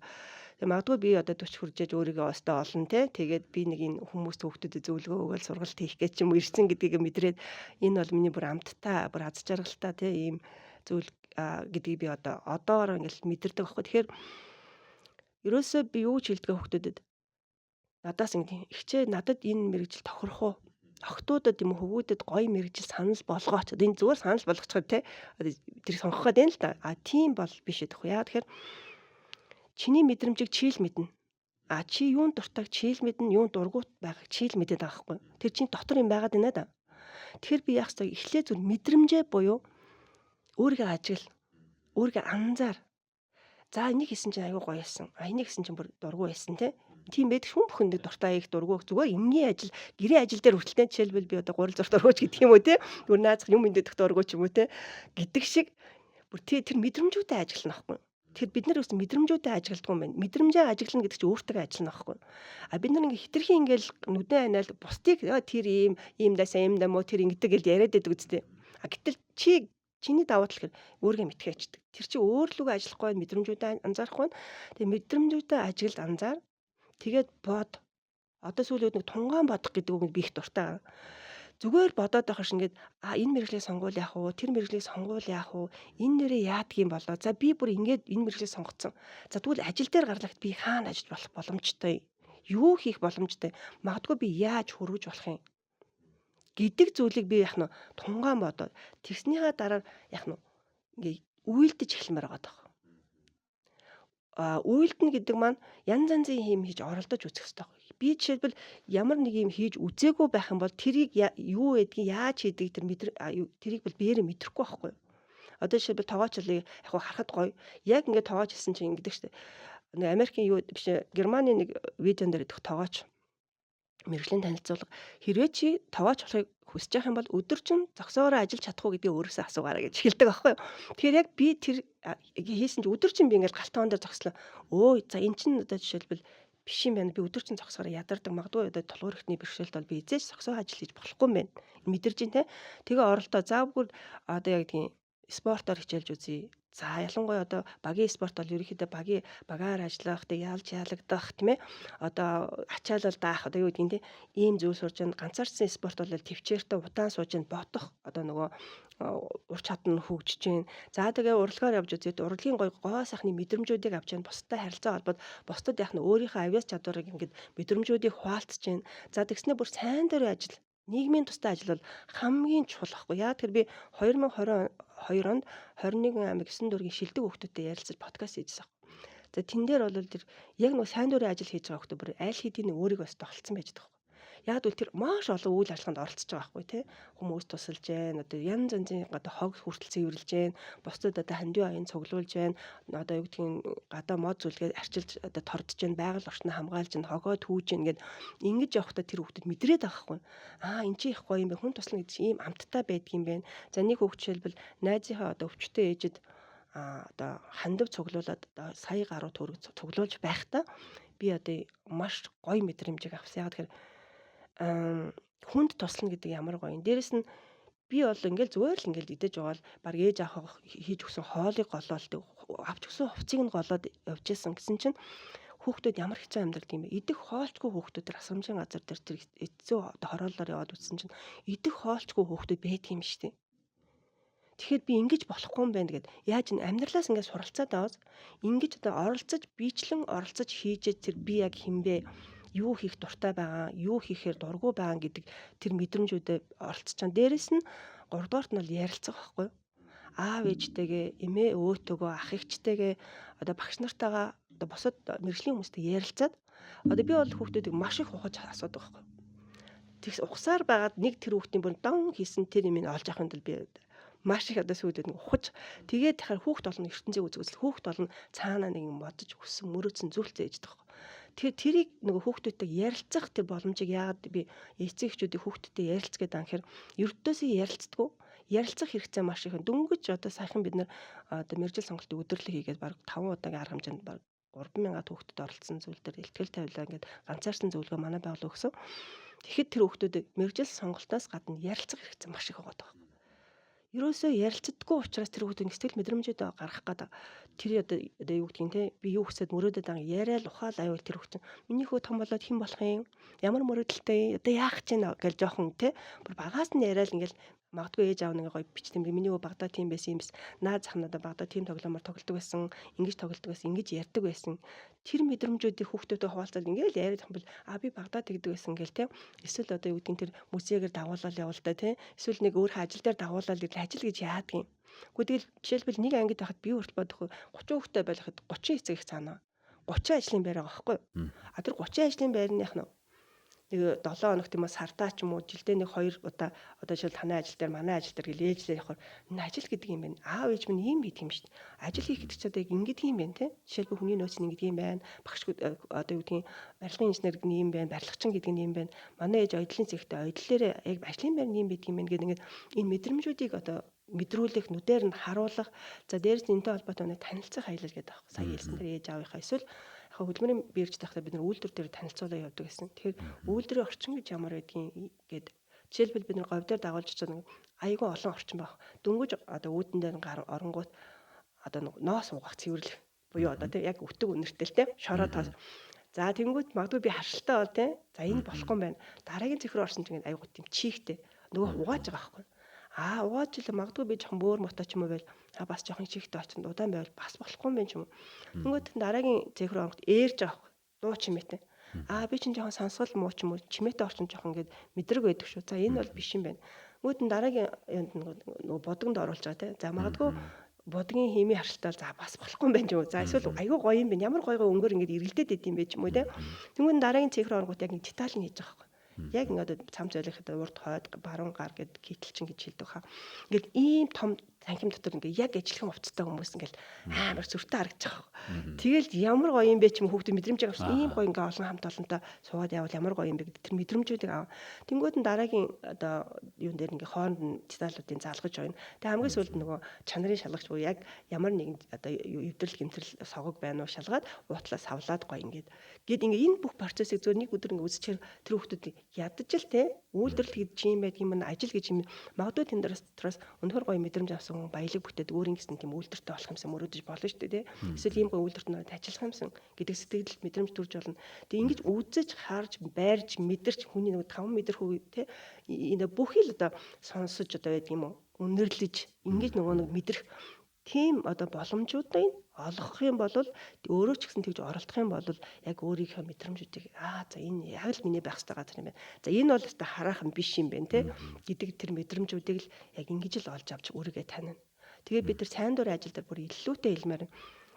Тэгээ магадгүй би одоо 40 хүржээж өөрийгөө өстой олно те. Тэгээд би нэг энэ хүмүүст хүүхдүүдэд зөвлөгөө өгөөл сургалт хийх гэж юм ирсэн гэдгийг мэдрээд энэ бол миний бүр амттай, бүр аз жаргалтай те ийм зүйл гэдгийг би одоо одоогоор ингээл мэдэрдэг байхгүй. Тэгэхээр ерөөсөө би юу ч хэлдэг хүүхдүүдэд надаас ингэ ихчээ надад энэ мэргэжил тохирох уу? Охтуудад юм уу хөвгүүдэд гоё мэргэжил санал болгооч. Одоо энэ зүгээр санал болгочиход те. Тэр сонгох гээд байна л да. А тийм бол биш эдэх. Яа тэгэхээр чиний мэдрэмжийг чи л мэднэ. А чи юунд дуртайг чи л мэднэ, юунд дургуут байгааг чи л мэдээд байгаа хгүй. Тэр чинь дотор юм байгаад байна да. Тэгэхээр би яах ёстой? Эхлээ зүр мэдрэмжээ буюу өөрийгөө ажигла. Өөрийгөө анзаар. За энийг хийсэн чинь айгүй гоё байсан. А энийг хийсэн чинь бүр дургу байсан те. Тийм байдаг хүн бүхэнд дуртай их дургу зүгээр энгийн ажил, гэрээ ажил дээр хүртэл те. Жишээлбэл би одоо гурил зурт дургуч гэдэг юм уу те. Зүгээр наазах юм эндэх дургу ч юм уу те гэдэг шиг бүр тэр мэдрэмжүүдээ ажиглана байхгүй. Тэгэхээр бид нар бас мэдрэмжүүдээ ажигладаг юм байна. Мэдрэмжээ ажиглана гэдэг чинь өөртөө ажиллана байхгүй. А бид нар ингээ хитрхи ингээл нүдэн анаал бусдыг тэр ийм ийм дасаа ийм даа мó тэр ингэдэг гэж яриад байдаг үстэй. А гэтэл чи чиний давуу тал гэхээр өөрийгөө мэдгээчдэг. Тэр чи өөр лүгээ ажиллахгүй байна, мэдрэмжүүдээ анзаарахгүй байна. Тэгээ мэдрэмжүүдээ ажиглал анзаар. Тэгээд бод. Одоо сүүлийн үед нэг тунгаан бодох гэдэг үгэнд би их дуртай. Зүгээр бодоод байх шиг ингээд а энэ мэргэжлийг сонгуул яах вэ? Тэр мэргэжлийг сонгуул яах вэ? Энэ нэрээ яадаг юм болоо? За би бүр ингээд энэ мэргэжлийг сонгоцсон. За тэгвэл ажил дээр гарлагт би хаана ажиллаж болох боломжтой? Юу хийх боломжтой? Магадгүй би яаж хөрвж болох юм? Гэдэг зүйлийг би яах нь тунгаан бодоод тэгснийхаа дараа яах нь ингээ үйлдэж эхлэмээр байгаа даа. А үйлдэнэ гэдэг маань янз янзын юм хийж оролдож үзэх хэрэгтэй. Би жишээлбэл ямар нэг юм хийж үзээгүй байх юм бол тэрийг юу гэдгийг яаж хийдгийг тэр мэдэр тэрийг бол биеэрээ мэдрэхгүй байхгүй юу? Одоо жишээлбэл тогоочлыг яг харахад гоё. Яг ингээд тогооч хийсэн чинь ингэдэг штэ. Нэг Америкийн юу биш Германы нэг видеон дээр идэх тогооч мэргэжлийн танилцуулга хэрвээ чи тогооч болохыг хүсэж байх юм бол өдөржин зогсоороо ажиллаж чадах уу гэдгийг өөрөөсөө асуугаарай гэж хэлдэг байхгүй юу. Тэгэхээр яг би тэр хийсэн чи өдөржин би ингээл галтаан дээр зогслоо. Өө за эн чин одоо жишээлбэл биш юм байна. Би өдөржин зогсоороо ядардаг. Магадгүй одоо тулгуур ихний бэрхшээлд бол би эзэж зогсоо ажил хийж болохгүй юм байна. Мэдэрж ин тэ. Тэгээ оролдоо за бүр одоо яг гэдгийг спортоор хичээлж үзье. За ялангуяа одоо багийн спорт бол ерөнхийдөө багийн багаар ажиллах, тэг ялж ялагдах тийм ээ. Одоо ачаалал даах одоо юу гэдгийг тийм ийм зүйл сурж байна. Ганцаардсан спорт бол төвчээртэй удаан сууж ин бодох одоо нөгөө ур чадна хөгжиж байна. За тэгээ урлагаар явж үзээд урлагийн гой гоо сайхны мэдрэмжүүдийг авч байна. Бусдад харилцаа холбоод бусдад яах нь өөрийнхөө авьяас чадварыг ингээд мэдрэмжүүдийг хуваалцаж байна. За тэгснэ бүр сайн дурын ажил нийгмийн тустай ажил бол хамгийн чухал байхгүй. Яа тэр би 2022 онд 21 аймаг 9 дүүргийн шилдэг хүүхдүүдтэй ярилцаж подкаст хийжсэн. За тэн дээр бол тэр яг нэг сайн дурын ажил хийж байгаа хүүхдүүд бүр аль хэдийн өөрийгөө өстө олцсон байж байгаа. Яг үл тэр маш олон үйл ажиллагаанд оролцож байгаа байхгүй тий. Хүмүүс тусалж гэн одоо янз янзын одоо хог хүртэл цэвэрлж гэн, бусдад одоо хандив аян цуглуулж гэн, одоо юу гэдгийг гадаа мод зүлгээд арчилж одоо тордож гэн, байгаль орчноо хамгаалж гэн, хогоо түүж гэн гэд ингэж явахдаа тэр хүүхдэд мэдрээд байгаа байхгүй. Аа эн чинь их гоё юм бэ. Хүн туслана гэдэг чинь ийм амттай байдгийм бэ. За нэг хүүхд жишээлбэл найзынхаа одоо өвчтөе ээжид одоо хандив цуглуулад одоо сая гаруй төгрөг цуглуулж байхдаа би одоо маш гоё мэдрэмжийг авсан. Яг тэгэхээр хүнд туслана гэдэг ямар гоё юм. Дээрэс нь би бол ингээл зүгээр л ингээл идэж байгаа л баг ээж аахаа хийж өгсөн хоолыг голоол авч өгсөн хувцсыг нь голоод явж исэн гэсэн чинь хүүхдүүд ямар хэцүү амьдрал юм бэ? Идэх хоолчгүй хүүхдүүд тэр асрамжийн газар дээр тэр эцсүү хорооллоор яваад үтсэн чинь идэх хоолчгүй хүүхдүүд байдаг юм шүү дээ. Тэгэхээр би ингэж болохгүй юм байна гэд яаж н амьдралаас ингээд суралцаад аваас ингэж одоо оролцож бичлэн оролцож хийж тэр би яг хинбэ юу хийх дуртай байгаа, юу хийхээр дургүй байгаа гэдэг тэр мэдрэмжүүдэд оролцож чан. Дээрэс нь 3 дугаарт нь бол ярилцах байхгүй юу? Аав ээжтэйгээ, эмээ өөтэйгөө, ах эгчтэйгээ, одоо багш нартайгаа, одоо бусад мэргэжлийн хүмүүстэй ярилцаад одоо би бол хүүхдүүдийг маш их ухаж асуудаг байхгүй юу? Тэгс ухсаар байгаад нэг тэр хүүхдийн бүр дон хийсэн тэр юмыг олж авахын тулд би маш их одоо сүйдээд нэг ухаж тэгээд тэгэхээр хүүхд болно ертөнцийг үзэл хүүхд болно цаанаа нэг юм бодож хүссэн мөрөөдсөн зүйл зээж байгаа. Тэгэхээр тэрийг нөгөө хүүхдүүдтэй ярилцах тэр боломжийг яагаад би эцэг эхчүүдийг хүүхдүүдтэй ярилц гэдэг юм гэхээр ердөөсөө ярилцдаггүй. Ярилцах хэрэгцээ маш их. Дөнгөж одоо саяхан бид нэр одоо мэргэжил сонголтын өдөрлөг хийгээд баг 5 удаагийн арга хэмжээнд баг 3000 хүүхдэд оролцсон зүйл дээр ихтгэл тавилаа ингээд ганцаарсан зөвлөгөө манай байгууллага өгсөн. Тэгэхэд тэр хүүхдүүдэд мэргэжил сонголтоос гадна ярилцах хэрэгцээ маш их байгаа даа. Ерөөсөө ярилцдаггүй учраас тэр хүүхдийн сэтгэл мэдрэмжүүд гаргах гэдэг. Тэр одоо юу гэдгийг те би юу хүсээд мөрөөдөд байгаа яриад ухаал аюул тэр хүүхд чинь миний хүү том болоод хэн болох юм? Ямар мөрөөдөлтэй? Одоо яах гэж байна гэл жоохон те бүр багаас нь яриад ингээл магадгүй ээж аав нэг гоё бичдэг юм. Миний өө багадаа тийм байсан юм биш. Наа зах надаа багадаа тийм тоглоомор тоглодог байсан. Ингэж тоглодог байсан. Ингэж ярьдаг байсан. Тэр мэдрэмжүүдийг хүүхдүүдэд хуваалцаад ингээл яриад юм бол а би багадаа тэгдэг байсан гэл те. Эсвэл одоо юу гэдгийг тэр музейгээр дагуулаад явал та те. Эсвэл нэг өөр ажил дээр дагуулаад ирэл ажил гэж яадаг юм. Гэхдээ тэгэл жишээлбэл нэг ангид байхад би хүртэл бодох 30 хүүхдтэй байхад 30 эцэг их цаана. 30 ажлын байр байгаа байхгүй юу? А тэр 30 ажлын байрных нь нэг 7 хоногт юм уу сартаа ч юм уу жилдээ нэг 2 удаа одоо жишээл танай ажил дээр манай ажил дээр гэл ээжлэр явахаар энэ ажил гэдэг юм байна. Аав ээж минь ийм хийдэг юм шүү дээ. Ажил хийх гэдэг чи одоо яг ингэдэг юм байна те. Жишээлбэл хүний нөөц нь ингэдэг юм байна. Багш одоо юу гэдгийг барилгын инженер гэдэг нь ийм байна. Барилгачин гэдэг нь ийм байна. Манай ээж оёдлын цэгтээ оёдлоороо яг ажлын байр нь ийм байдаг юм байна гэдэг ингээд энэ мэдрэмжүүдийг одоо мэдрүүлэх, нүдээр нь харуулах. За дээрс нь энэтэй холбоотой нэг танилцах аялал гэдэг аах. Сая хэлсэн тэр ээж аавынхаа эсвэл яг хөдөлмөрийн бирж тахтаа бид нар үйлдвэр дээр танилцуулаа явдаг гэсэн. Тэгэхээр үйлдвэрийн орчин гэж ямар байдгийг гээд жишээлбэл бид нар говь дээр дагуулж очиод нэг айгүй олон орчин баг. Дөнгөж одоо үүдэн дээр гар оронгууд одоо ноос угаах цэвэрлэх буюу одоо тий яг өтөг үнэртэл тий шороо тоос. За тэнгүүт магадгүй би харшилтай бол тий. За энэ болохгүй юм байна. Дараагийн цэх рүү орсон чинь айгүй тийм чийхтэй. Нөгөө угааж байгаа байхгүй. Аа угааж л магадгүй би жоохон бөөр муутай ч юм уу байл. А бас жоохон чийхтэй очинд удаан байвал бас болохгүй юм байна ч юм уу. Тэнгүүт дараагийн цэх рүү оронгот ээрж байгаа байхгүй. Дуу чимээтэй. Аа би чинь жоохон сонсгол муу ч юм уу чимээтэй орчин жоохон ингээд мэдрэг байдаг шүү. За энэ бол биш юм байна. Тэнгүүт нь дараагийн юунд нөгөө бодгонд оруулж байгаа тий. За магадгүй будгийн химийн харшилтаа за бас болохгүй юм байна ч юм уу. За эсвэл айгүй гоё юм байна. Ямар гоё гоё өнгөөр ингээд эргэлдээд идэм бэ ч юм уу те. Тэнгүүн дараагийн цэх рүү оронгууд яг нэг деталь нь хийж байгаа байхгүй. Яг ингээд цам зөөлөхөд урд хойд баруун гар гэд китлчин гэж хэлдэг хаа. Ингээд ийм том танхим дотор ингээд яг ажиллах хувцастай хүмүүс ингээд амар зүрхтэй харагдаж байгаа. Тэгэл ямар гоё юм бэ ч юм хүүхдүүд мэдрэмжийг авсан. Ийм гоё ингээд олон хамт олонтой суугаад явбал ямар гоё юм бэ гэдэг тэр мэдрэмжүүдийг ав. Тэнгүүд нь дараагийн одоо юун дээр ингээд хооронд нь деталуудын залгаж ойно. Тэгээ хамгийн сүүлд нөгөө чанарын шалгагч буюу яг ямар нэгэн одоо эвдрэл гэмтрэл согог байна уу шалгаад уутлаа савлаад гоё ингээд. Гэт ингээд энэ бүх процессыг зөв нэг өдөр ингээд үзчихээр тэр хүүхдүүд ядаж л те үйлдвэрлэл гэж юм байдаг юм ажил гэж юм магадгүй тэн дотроос өнөхөр гоё мэдрэмж авсан баялаг бүтээд өөрийн гэсэн тийм үйлдвэртэй болох юмсан мөрөөдөж болно шүү дээ тий. Эсвэл ийм гоё үйлдвэрт нөрөөд ажиллах юмсан гэдэг сэтгэл мэдрэмж төрж болно. Тэг ингэж үзэж харж байрж мэдэрч хүний нэг 5 мэдэрхүү тий энэ бүхий л одоо сонсож одоо байдаг юм уу үнэрлэж ингэж нөгөө нэг мэдрэх тийм одоо боломжуудыг олгох юм бол өөрөө ч гэсэн тэгж оролдох юм бол яг өөрийнхөө мэдрэмжүүдийг аа за энэ яг л миний байх ёстой газар юм байна. За энэ бол өстой хараахан биш юм байна те гэдэг тэр мэдрэмжүүдийг л яг ингэж л олж авч өөрийгөө танина. Тэгээ бид нар сайн дурын ажил дээр бүр илүүтэй хэлмээр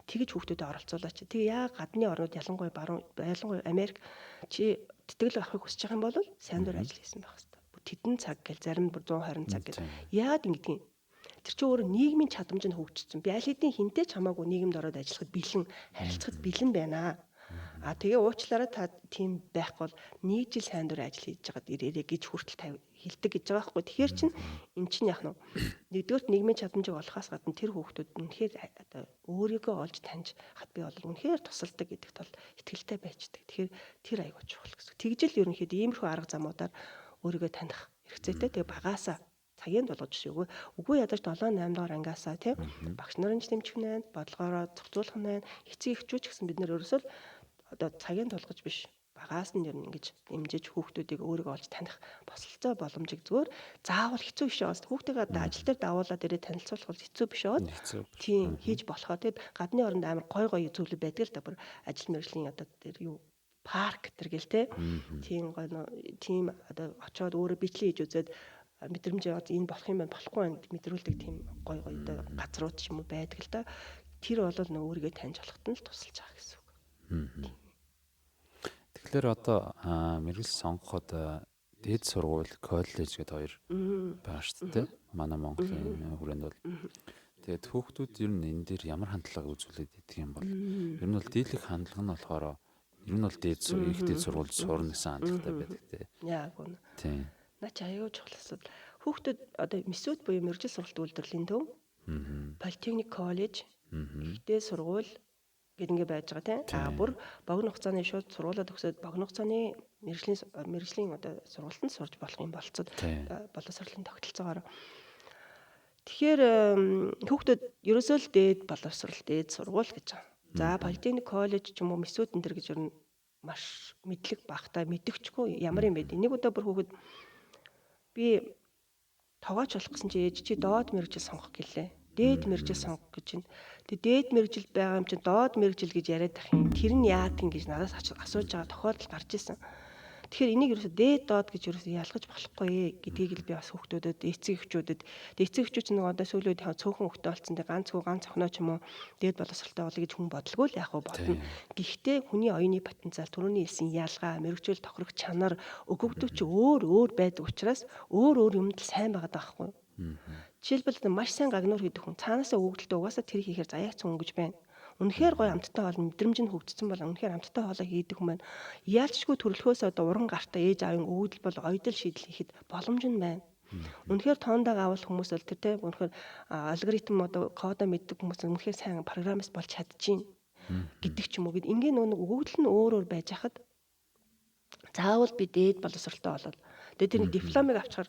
тэгж хүүхдүүдэд оролцуулаач. Тэгээ яа гадны орнууд ялангуяа баруун ялангуяа Америк чи тэтгэл авахыг хүсэж байгаа юм бол сайн дурын ажил хийсэн байх ёстой. Бүр тэдэн цаг гэл зарим бүр 120 цаг гэл яагаад ингэдгийг тэр чинь өөрөө нийгмийн чадамж нь хөгжсөн. Би аль хэдийн хинтээ ч хамаагүй нийгэмд ороод ажиллахад бэлэн, харилцахад бэлэн байна. А тэгээ уучлаарай та тийм байхгүй бол нэг жил сайн дурын ажил хийж байгаад ирээрэй гэж хүртэл хэлдэг гэж байгаа байхгүй. Тэгэхээр чин эн чинь яах нь нэгдүгээрт нийгмийн чадамжийг олохоос гадна тэр хүүхдүүд үнэхээр одоо өөрийгөө олж таньж хад би бол үнэхээр тусалдаг гэдэгт бол итгэлтэй байждаг. Тэгэхээр тэр айгуу чухал гэсэн. Тэгжэл ерөнхийдөө иймэрхүү арга замуудаар өөрийгөө таних хэрэгцээтэй. Тэгээ багаасаа цагийн тулгаж шүүгөө. Үгүй ядаж 7 8 дугаар ангиасаа тий багш нарын ч дэмжих нь байна, бодлогоороо зохицуулах нь байна. Эцэг эхчүүд ч гэсэн бид нэр өөрөөсөө л одоо цагийн тулгаж биш багаас нь ер нь ингэж дэмжиж хүүхдүүдийг өөрийгөө олж таних босолцоо боломжийг зүгээр заавал хэцүү биш байгаас хүүхдийгээ одоо ажил дээр дагуулад ирээ танилцуулах бол хэцүү биш байгаад тийм хийж болохоо. Тэгэд гадны оронд амар гой гой зүйлүүд байдаг л да бүр ажил мэргэжлийн одоо тэр юу парк тэр гэл те тийм гой тийм одоо очиод өөрөө бичлэг хийж үзээд мэдрэмж яваад энэ болох юм байна болохгүй байна гэдэг мэдрүүлдэг тийм гой гой одоо газрууд ч юм уу байдаг л да. Тэр бол нөө өөрийгөө таньж болоход нь л тусалж байгаа гэсэн үг. Тэгэхээр одоо мэрэгжил сонгоход дээд сургууль, коллеж гэдэг хоёр байгаа шүү дээ. Манай Монголын хүрээнд бол. Тэгээд хүүхдүүд ер нь энэ дээр ямар хандлага үзүүлээд идэх юм бол ер нь бол дийлэх хандлага нь болохоор ер нь бол дээд их дээд сургуульд сурна гэсэн хандлагатай байдаг те. Яг үнэ. Тийм. Наа чи аюу чухал асуудал. Хүүхдүүд одоо МСҮД буюу мэргэжил сургалт үйлдвэрлэлийн төв, политехник коллеж, ихтэй сургууль гэд ингээ байж байгаа тийм. А бүр богино хугацааны шууд сургуулаа төгсөөд богино хугацааны мэргэжлийн одоо сургалтанд сурж болох юм болцоод боловсролын тогтолцоогоор. Тэгэхээр хүүхдүүд ерөөсөө л дээд боловсрал, дээд сургууль гэж байгаа. За политехник коллеж ч юм уу мэсүүд энэ төр гэж ер нь маш мэдлэг багтай мэдгчгүй ямар юм бэ? Нэг удаа бүр хүүхэд би тогооч болох гэсэн чи ээж чи доод мэргэжил сонгох гэлээ. Дээд мэргэжил сонгох гэж байна. Тэгээ дээд мэргэжил байгаа юм чинь доод мэргэжил гэж яриад ах юм. Тэр нь яадаг юм гэж надаас асууж байгаа тохиолдол гарч исэн. Тэгэхээр энийг ерөөсө дээд доод гэж ерөөсө ялгаж болохгүй гэдгийг л би бас хүүхдүүдэд, эцэг эхчүүдэд, эцэг эхчүүд чинь нэг одоо сүүлийн үед цөөхөн хүүхдтэй болсон. Тэгээ ганц хүү ганц охиноо ч юм уу дээд боловсралтай болъё гэж хүн бодлого л яг уу бодно. Гэхдээ хүний оюуны потенциал, түрүүний хэлсэн ялгаа, мэргэжил тохирох чанар, өгөгдөл чи өөр өөр байдаг учраас өөр өөр юмд л сайн байгаа даахгүй. Жишээлбэл маш сайн гагнуур хийдэг хүн цаанаасаа өгөгдөлтөө угаасаа тэр хийхээр заяагц хүн гэж байна. Үнэхээр гоё амттай хоол мэдрэмж нь хөгжсөн бол үнэхээр амттай хоолой хийдэг хүн байна. Яалчгүй төрөлхөөс одоо уран гартаа ээж аавын өгөгдөл бол ойдол шийдэл хийхэд боломж нь байна. Үнэхээр тоондоо авал хүмүүс бол тэр те үнэхээр алгоритм одоо кодо мэддэг хүмүүс үнэхээр сайн программист болж чадчихээн гэдэг ч юм уу. Ингээ нөгөө өгөгдөл нь өөр өөр байж хахад заавал би дээд боловсралтай болоод тэгээ тэр дипломыг авчихаар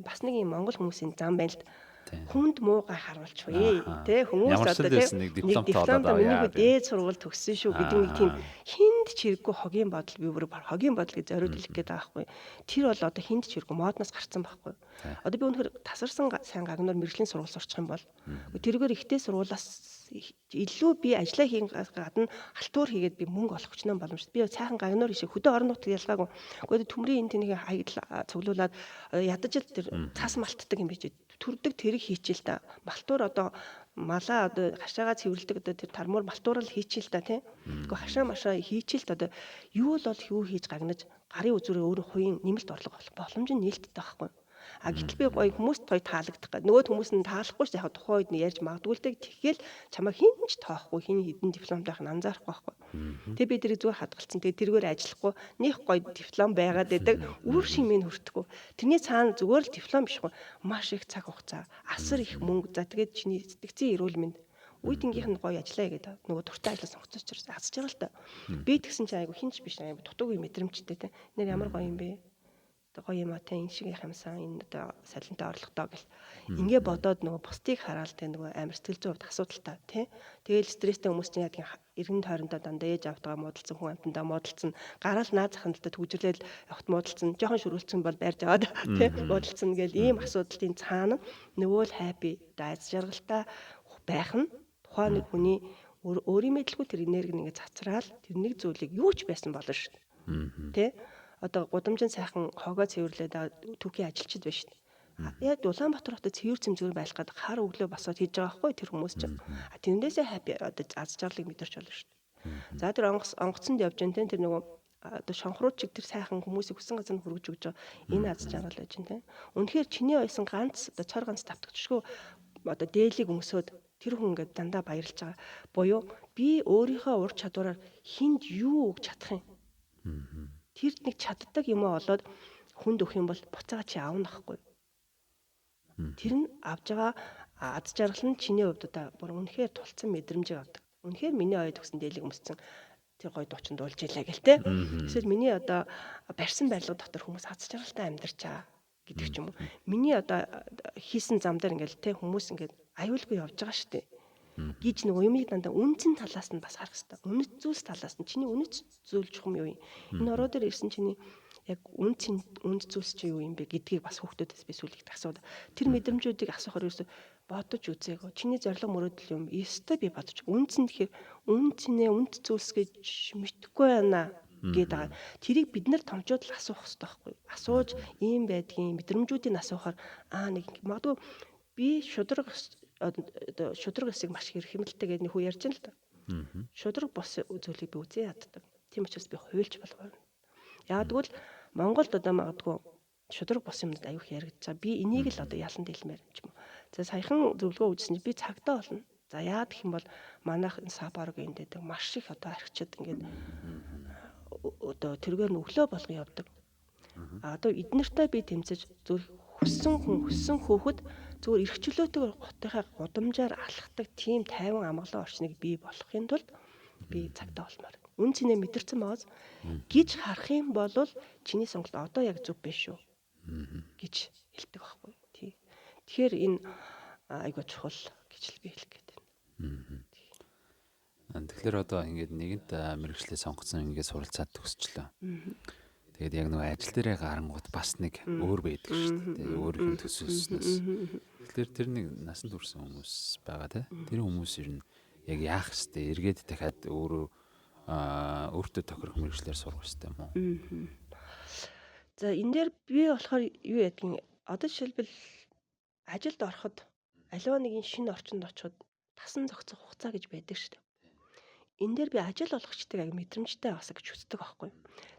бас нэг юм монгол хүмүүсийн зам байна л. Хүнд муугай харуулчихвээ тэ хүмүүс одоо тэ нэг дипломтой миний дээд сургууль төгссөн шүү гэдэг нэг тийм хинд ч хэрэггүй хогийн бодол би бүр хогийн бодол гэж зориуд хэлэх гээд байгаа байхгүй. Тэр бол одоо хинд ч хэрэггүй модноос гарцсан байхгүй. Одоо би үнэхээр тасарсан сайн гагнуур мэргэжлийн сургууль сурчих юм бол тэргээр ихтэй сургуулиас илүү би ажиллаа хийн гадна халтуур хийгээд би мөнгө олох хүчнэн боломжтой. Би сайхан гагнуур хийшээ хөдөө орон нутаг ялгаагүй. Гэхдээ төмрийн энэ тэнийг хаягдл цуглуулад ядаж л тэр цас малтдаг юм биш төрдөг тэрэг хийчихэл та. Малтуур одоо малаа одоо хашаага цэвэрлдэг одоо тэр тармуур малтуурал хийчихэл та тий. Гэхдээ хашаа машаа хийчихэл та одоо юу л бол юу хийж гагнаж гарын үзүүрээ өөрөө хувийн нэмэлт орлого олох боломж нь нээлттэй байхгүй. А гэтэл би гоё хүмүүст гоё таалагдах гээд нөгөө хүмүүс нь таалахгүй ч яг тухайн үед нь ярьж магадгүй л дээ. Тэгэл чамайг хин ч тоохгүй хин хэдэн дипломтой байх нь анзаарахгүй байхгүй. Тэгээ би тэрийг зүгээр хадгалсан. Тэгээ тэргээр ажиллахгүй нэх гоё диплом байгаад байдаг. Үр шимийг хүртэхгүй. Тэрний цаана зүгээр л диплом биш гоо. Маш их цаг хугацаа, асар их мөнгө. За тэгээд чиний сэтгцийн эрүүл мэнд үед ангийнх нь гоё ажиллая гэдэг нөгөө дуртай ажлаа сонгоцсон учраас аз жаргалтай. Би тэгсэн чинь айгу хинч биш айгу дутуугүй мэдрэмжтэй те. Нэр ямар гоё юм бэ? Гоё юм а те энэ шиг ямсан энэ одоо салентай орлоготой гэл. Ингээ бодоод нөгөө бусдыг хараал те нөгөө амар сэтгэл зүйн хувьд асуудалтай те. Тэгэл стресстэй хүмүүс чинь яадаг эргэн тойрондоо дандаа ээж автгаа муудалцсан хүн амьтандаа муудалцсан гараал наа захын талд түгжрлээл явхт муудалцсан жоохон шүрүүлсэн бол барьж аваад те муудалцсан гэл ийм асуудлын цаана нөгөө л happy аз жаргалтай байх нь тухайн нэг хүний өөрийн мэдлгүй тэр энерги нь ингээ цацраал тэр нэг зүйлийг юу ч байсан болно шүү дээ. Тэ? Одоо гудамжинд сайхан хогоо цэвэрлээд түүхийн ажилчид байна шүү дээ. Яг Улаанбаатар хотод цэвэр цэмцгэр байх гээд хар өглөө босоод хийж байгаа байхгүй тэр хүмүүс чинь. А тэрнээсээ happy одоо аз жаргалыг мэдэрч болно шүү дээ. За тэр онгоцонд явж гэн тэр нөгөө одоо шонхрууд чиг тэр сайхан хүмүүсийг хүссэн газар нь хүргэж өгч байгаа энэ аз жаргал байж гэн тэ. Үнэхээр чиний ойсон ганц одоо цор ганц тавтагдчихгүй одоо дээлийг өмсөөд тэр хүн ингээд дандаа баярлж байгаа. Буюу би өөрийнхөө ур чадвараар хүнд юу өгч чадах юм? Тэр нэг чаддаг юм олоод хүнд өгөх юм бол буцаага чи авна гэхгүй. Тэр нь авж байгаа аз жаргал нь чиний хувьд одоо бүр үнэхээр тулцсан мэдрэмжийг авдаг. Үнэхээр миний оёд өгсөн дээлийг өмссөн тэр гоё дуучин дуулж илаа гэл те. Эсвэл миний одоо барьсан барилга дотор хүмүүс аз жаргалтай амьдарчаа гэдэг ч юм уу. Миний одоо хийсэн зам дээр ингээл те хүмүүс ингээд аюулгүй явж байгаа шүү дээ. Гэж нөгөө юмыг дандаа үнцэн талаас нь бас харах хэрэгтэй. Үнэт зүйлс талаас нь чиний үнэт зүйл чухам юу юм? Энэ ороо дээр ирсэн чиний яг үнцэн үнэт зүйлс чи юу юм бэ гэдгийг бас хүүхдүүдээс би сүүлд асуудаг. Тэр мэдрэмжүүдийг асуухаар ерөөсө бодож үзээгөө. Чиний зорилго мөрөөдөл юм. Ёстой би бодож. Үнцэн гэхээр үнцнээ үнэт зүйлс гэж мэдэхгүй байна гээд байгаа. Тэрийг бид нар томчууд л асуух хэрэгтэй байхгүй. Асууж ийм байдгийн мэдрэмжүүдийг асуухаар аа нэг магадгүй би шудраг одоо шудраг эсийг маш их хэмнэлтэй гэдэг нэг хүү ярьж байна л да. Шудраг бос зүйлийг би үзээ яддаг. Тийм учраас би хуйлж болохоор. Яагад гэвэл Монголд одоо магадгүй шудраг бос юмнууд аюух яригдж байгаа. Би энийг л одоо ялан дэлмээр юм ч юм уу. За саяхан зөвлөгөө үзсэн чинь би цагдаа болно. За яад гэх юм бол манайх энэ сабарг энд гэдэг маш их одоо архичид ингээд одоо тэргээр нь өглөө болго явдаг. А одоо эднэртэй би тэмцэж зөв хүссэн хүн хүссэн хөөхөд зүгээр эрх чөлөөтэйгээр хотынхаа гудамжаар алхдаг тийм тайван амгалан орчныг бий болгохын тулд би цагдаа болмоор. Үн цэнэ мэдэрсэн байгаас гэж харах юм бол чиний сонголт одоо яг зөв биш шүү гэж хэлдэг байхгүй. Тий. Тэгэхээр энэ айгүй чухал гэж л би хэлэх гээд байна. Тэгэхээр одоо ингээд нэгэнт мэргэжлээ сонгоцсон, ингээд суралцаад төгсчлөө. Тэгээд яг нөгөө ажил дээрээ гарангуут бас нэг өөр байдаг шүү дээ. Өөрийнх нь төсөөлснөөс. Тэгэхээр тэр нэг насанд хүрсэн хүмүүс байгаа те. Тэр хүмүүс ер нь яг яах хэвтэй, эргээд дахиад өөрөө өөртөө тохирох мэргэжлээр сурах хэвтэй юм уу? За, энэ дээр би болохоор юу ядгийн, одоо жишээлбэл ажилд ороход, аливаа нэгэн шинэ орчинд очиход тасан зохицох хугацаа гэж байдаг шүү дээ. Энэ дээр би ажил олгогчдыг аяг мэдрэмжтэй байгаасаа гэж хүсдэг байхгүй.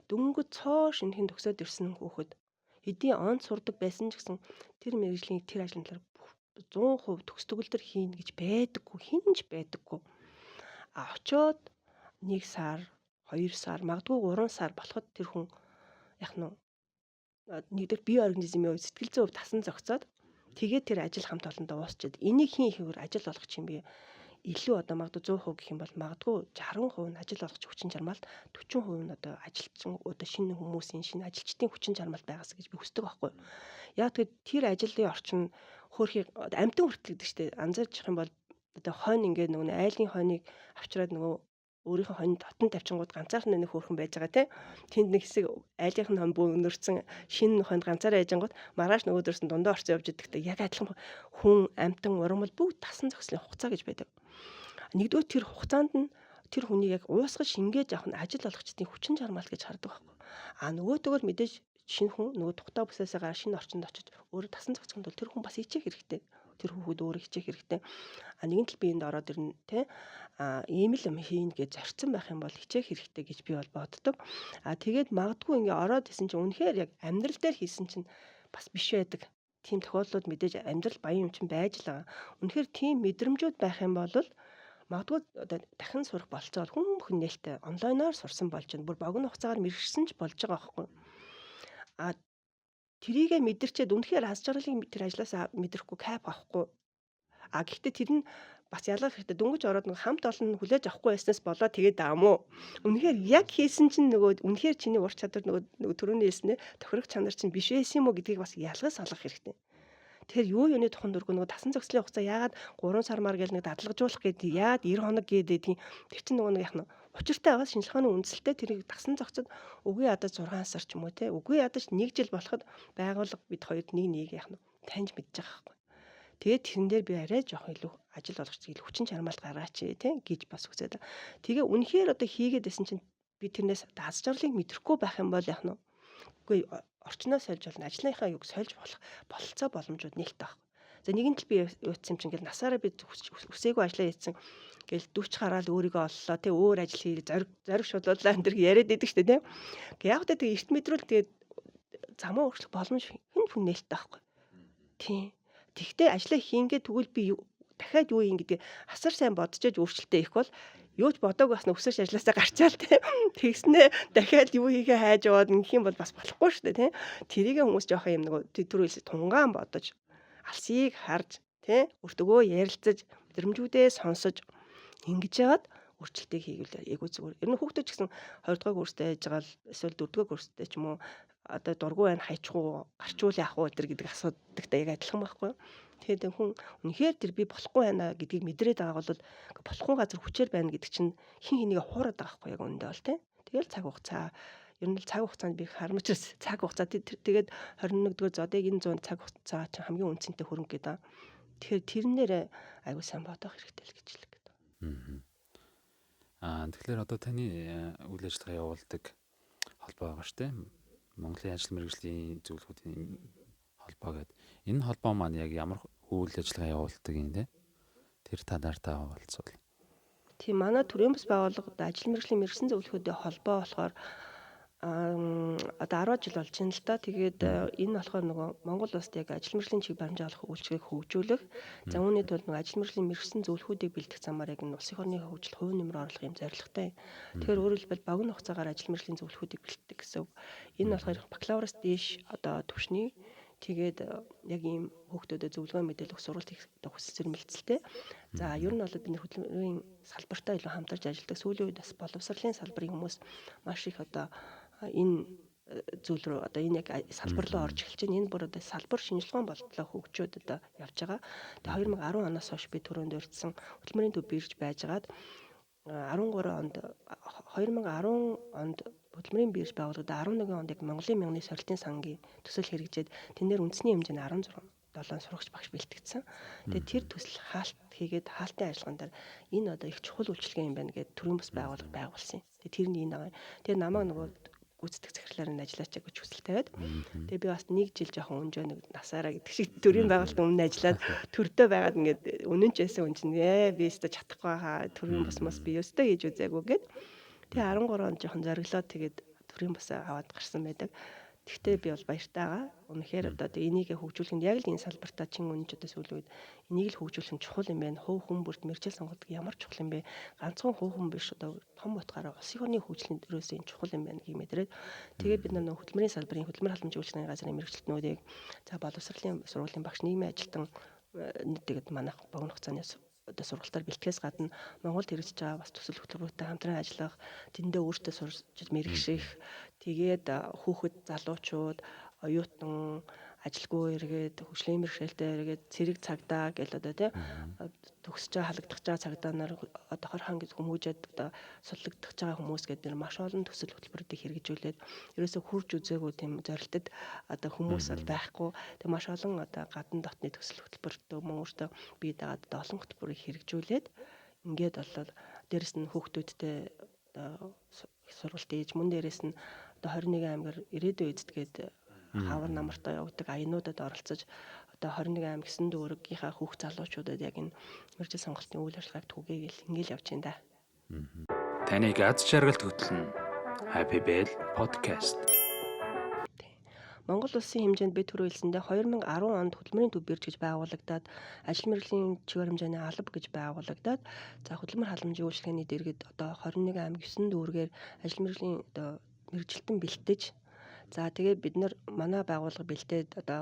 Дөнгөж цоо шинэхэн төгсөөд ирсэн хүүхэд хэдийн он сурдаг байсан ч гэсэн тэр мэргэжлийн тэр ажлын талаар 100% төгсдөгөл төр хийнэ гэж байдаггүй, хэн ч байдаггүй. А очоод 1 сар, 2 сар, магадгүй 3 сар болоход тэр хүн яг нь нэгдүгээр бие организмын хувьд, сэтгэл зүйн хувьд тасан зохицоод, тэгээд тэр ажил хамт олондоо уусчихэд энийг хэн ихээр ажил олгох юм бэ? Илүү одоо магадгүй 100% гэх юм бол магадгүй 60% нь ажил олгох хүчин чармаалт, 40% нь одоо ажилчин, одоо шинэ хүмүүсийн, шинэ ажилчдын хүчин чармаалт байгаасаа гэж би хүсдэг байхгүй. Яг тэгээд тэр ажлын орчин хөөрхий амтан хүртэл гэдэг чинь анзаарчих юм бол одоо хойно ингээд нөгөө айлын хойныг авчираад нөгөө өөрийнхөө хонинд хотон тавьчингууд ганцаархан нэг хөөрхөн байж байгаа тийм. Тэнд нэг хэсэг айлынх нь хон бөөнөрцөн, шинэ хонд ганцаараа яжингууд маргааш нөгөөдөрс нь дундаа орцсон явж идэгтэй. Яг адилхан хүн амтан урмал бүгд тасан зохицлын хугацаа гэж байдаг. Нэгдүгээр тэр хугацаанд нь тэр хүнийг яг уусгаж шингээж авах нь ажил олгогчдын хүчин чармаалт гэж хардаг байхгүй. А нөгөөтэйгөр мэдээж шинэ хүн нөгөө тухтай бүсээсээ гараа шинэ орчинд очиж өөрөө тасан зохицохын тулд тэр хүн бас хичээх хэрэгтэй. Тэр хүүхэд өөрөө хичээх хэрэгтэй. А нэгэн тал би энд ороод ирнэ те. А ийм л юм хийнэ гэж зорьсон байх юм бол хичээх хэрэгтэй гэж би бол боддог. А тэгээд магадгүй ингээ ороод исэн чинь үнэхээр яг амьдрал дээр хийсэн чинь бас биш байдаг. Тийм тохиолдлууд мэдээж амьдрал баян юм чинь байж л байгаа. Үнэхээр тийм мэдрэмжүүд байх юм бол магадгүй одоо дахин сурах болцоо хүн бүхэн нээлттэй онлайнаар сурсан болж байна. Бүр богино хугацаагаар мэргэжсэн ч болж байгаа байхгүй. А тэрийгэ мэдэрчээд үнэхээр аз жаргалыг тэр ажлаасаа мэдрэхгүй, кайф авахгүй. А гэхдээ тэр нь бас ялгах хэрэгтэй. Дөнгөж ороод нэг хамт олон нь хүлээж авахгүй байснаас болоод тэгээд аам уу. Үнэхээр яг хийсэн чинь нөгөө үнэхээр чиний ур чадвар, нөгөө түрүүний хэлснээр тохирох чанар чинь биш байсан юм уу гэдгийг бас ялгаж салгах хэрэгтэй. Тэгэхээр юу юуны тухайн дургүй нөгөө тасан зохицлын хугацаа яагаад 3 сар мар гэл нэг дадлагжуулах гэдэг, яагаад 90 хоног гэдэг, тэр чинь нөгөө нэг яах нь учиртай байгаа, шинжилгээний үндсэлтэй тэрийг тасан зохицод үгүй ядаж 6 сар ч юм уу те, үгүй ядаж 1 жил болоход байгууллага бид хоёрд нэг нэг яах нь таньж мэдж байгаа байхгүй. Тэгээд тэрэн дээр би арай жоохон илүү ажил олгогч илүү хүчин чармаалт гаргаач те гэж бас хүсээд. Тэгээ үнэхээр одоо хийгээд байсан чинь би тэрнээс аз жаргалыг мэдрэхгүй байх юм бол яах нь үгүй, орчноо сольж болно. Ажлынхаа юг сольж болох бололцоо боломжууд нээлттэй байхгүй. За, нэгэн тал би юутсан юм чинь ингээл насаараа би үсээгүй ажиллаа хийсэн гэл 40 гараал өөрийгөө оллоо тий, өөр ажил хий, зориг зориг шулууллаа энэ төр яриад идэг штэ тий. Яг тэ тэгээ эрт мэдрүүл тэгээд замаа өөрчлөх боломж хэн хүн нээлттэй байхгүй. Тийм. Тэгтээ ажлаа хийнгээ тэгвэл би дахиад юу юм гэдгийг асар сайн бодож өөрчлөлтөө их бол юу ч бодоагүй бас өсөж ажилласаа гарчаал тий. Тэгснээ дахиад юу хийхээ хайж яваад ингэх юм бол бас болохгүй шүү дээ тий. Тэрийг хүмүүс жоохон юм нөгөө түр хэлсэн тунгаан бодож, алсыг харж тий, өртөгөө ярилцаж, мэдрэмжүүдээ сонсож ингэж яагаад өөрчлөлтийг хийвэл айгүй зүгээр. Ер нь хүүхдүүд ч гэсэн 20 дугаар курстэй байж байгаа л эсвэл 4 дугаар курстэй ч юм уу одоо дургүй байна, хайчихуу, гарчуул яах уу гэдэг асуудагтай яг адилхан байхгүй юу? Тэгэхээр хүн үнэхээр тэр би болохгүй байна гэдгийг мэдрээд байгаа бол болохгүй газар хүчээр байна гэдэг чинь хин хэнийг хуураад байгаа байхгүй яг үүндээ бол тий. Тэгэл цаг хугацаа, ер нь л цаг хугацаанд би харамчраас цаг хугацаа, тэгээд 21-р зодыг энэ зуунд цаг хугацаа чинь хамгийн үнцэнтэй хөрөнгө гэдэг. Тэгэхээр тэрнээр аягүй сайн бодох хэрэгтэй л гэж хэлэх гэдэг. Аа, тэгэхээр одоо таны үйл ажиллагаа явуулдаг холбоо байгаа шүү дээ. Монголын ажил мэргэжлийн зөвлөгөөдийн холбоо гэдэг. Энэ холбоо маань яг ямар үйл ажиллагаа явуулдаг юм те? Тэр талаар та хуваалцвал. Тийм, манай төрийн бас байгууллага ажил мэргэжлийн мэргэсэн зөвлөхүүдийн холбоо болохоор одоо 10 жил болж байна л да. Тэгээд энэ болохоор нөгөө Монгол улсад яг ажил мэргэжлийн чиг баримжаа олох үйлчилгээг хөгжүүлэх. За, үүний тулд нөгөө ажил мэргэжлийн мэргэсэн зөвлөхүүдийг бэлтгэх замаар яг энэ улсын хорны хөгжил хувь нэмэр оруулах юм зорилготой. Тэгэхээр өөрөөр хэлбэл богино хугацаагаар ажил мэргэжлийн зөвлөхүүдийг бэлтгэдэг гэсэн үг. Энэ болохоор бакалавраас дээш одоо түвшний, тэгээд яг ийм хүүхдүүдэд зөвлөгөө мэдээлэл өгөх сургалт хийх одоо хүсэл эрмэлзэлтэй. За, ер нь бол бид нэр хөдөлмөрийн салбартаа илүү хамтарч ажилладаг. Сүүлийн үед бас боловсролын салбарын хүмүүс маш их одоо энэ зүйл рүү одоо энэ яг салбар руу орж эхэлж байна. Энэ бүр одоо салбар шинжилгээ болтлоо хөгжөөд одоо явж байгаа. Тэгээ 2010 оноос хойш би түрүүнд урьдсан хөдөлмөрийн төв бирж байжгаад 13 онд 2010 онд хөдөлмөрийн бирж байгуулагдаад 11 онд яг Монголын мягны сорилтын сангийн төсөл хэрэгжээд тэн дээр үндэсний хэмжээний 16 7 сурагч багш бэлтгэгдсэн. Тэгээд тэр төсөл хаалт хийгээд хаалтын ажиллагаан дээр энэ одоо их чухал үйлчилгээ юм байна гэдээ төрийн бас байгууллага байгуулсан. Тэгээд тэр нь энэ байгаа. Тэгээд намайг нөгөө гүйцэтгэх захирлаар нь ажиллаач гэж хүсэл тавиад. Тэгээ би бас нэг жил жоохон өнжөө нэг насаараа гэдэг шиг төрийн байгууллагын өмнө ажиллаад төрдөө байгаад ингээд үнэн ч байсан хүн чинь би өстө чадахгүй хаа төрийн бус мос би өстө хийж үзээгүй гэд. Тэгээ 13 онд жоохон зориглоод тэгээд төрийн бусаа аваад гарсан байдаг. Тэгтээ би бол баяртай байгаа. Үнэхээр одоо энийг хөгжүүлэх нь яг л энэ салбартаа чин үнэнч одоо сүүлийн үед энийг л хөгжүүлэх нь чухал юм байна. Хувь хүн бүрт мэргэжил сонголт ямар чухал юм бэ? Ганцхан хувь хүн биш одоо том утгаараа улсын орны хөгжлийн дөрөөс энэ чухал юм байна гэх мэтрээд тэгээд бид нар нөх хөдөлмөрийн салбарын хөдөлмөр халамжийн үйлчилгээний газрын мэргэжилтнүүдийг за боловсролын сургуулийн багш нийгмийн ажилтан тэгээд манайх богино хугацааны одоо сургалтаар бэлтгэхээс гадна Монголд хэрэгжиж байгаа бас төсөл хөтөлбөртэй хамтран ажиллах, тэндээ өөртөө сурч мэрэгших, тэгээд хүүхэд залуучууд, оюутан, ажилгүй эргээд, хөгжлийн бэрхшээлтэй эргээд, цэрэг цагдаа гэл одоо тий төгсөж байгаа халагдах байгаа цагдаа нар одоо 20 хан гэж хүмүүжээд одоо суллагдах байгаа хүмүүс гэдэг нэр маш олон төсөл хөтөлбөрүүдийг хэрэгжүүлээд ерөөсө хурж үзээгүй тийм зорилтод одоо хүмүүс бол байхгүй. Тэг маш олон одоо гадна дотны төсөл хөтөлбөртөө мөн өөртөө бие дагаад одоо олон хөтөлбөрийг хэрэгжүүлээд ингээд болол дээрэс нь хүүхдүүдтэй одоо сургалт ээж мөн дээрэс нь одоо 21 аймгаар ирээдүйн эзэдгээд хавар намартаа явагддаг аянуудад оролцож одоо 21 аймаг 9 дүүргийнхаа хүүхд залуучуудад яг энэ мэргэжил сонголтын үйл ажиллагааг түгээгээл ингээл явж байна да. Таныг аз жаргалд хөтлөн Happy Bell podcast. Монгол улсын хэмжээнд би түрүү хэлсэндээ 2010 онд хөдөлмөрийн төв бирж гэж байгуулагдаад ажил мэргэжлийн чигээр хэмжээний алба гэж байгуулагдаад за хөдөлмөр халамжийн үйлчилгээний дэргэд одоо 21 аймаг 9 дүүргээр ажил мэргэжлийн одоо мэргэжилтэн бэлтэж за тэгээд бид нар манай байгууллага бэлтээд одоо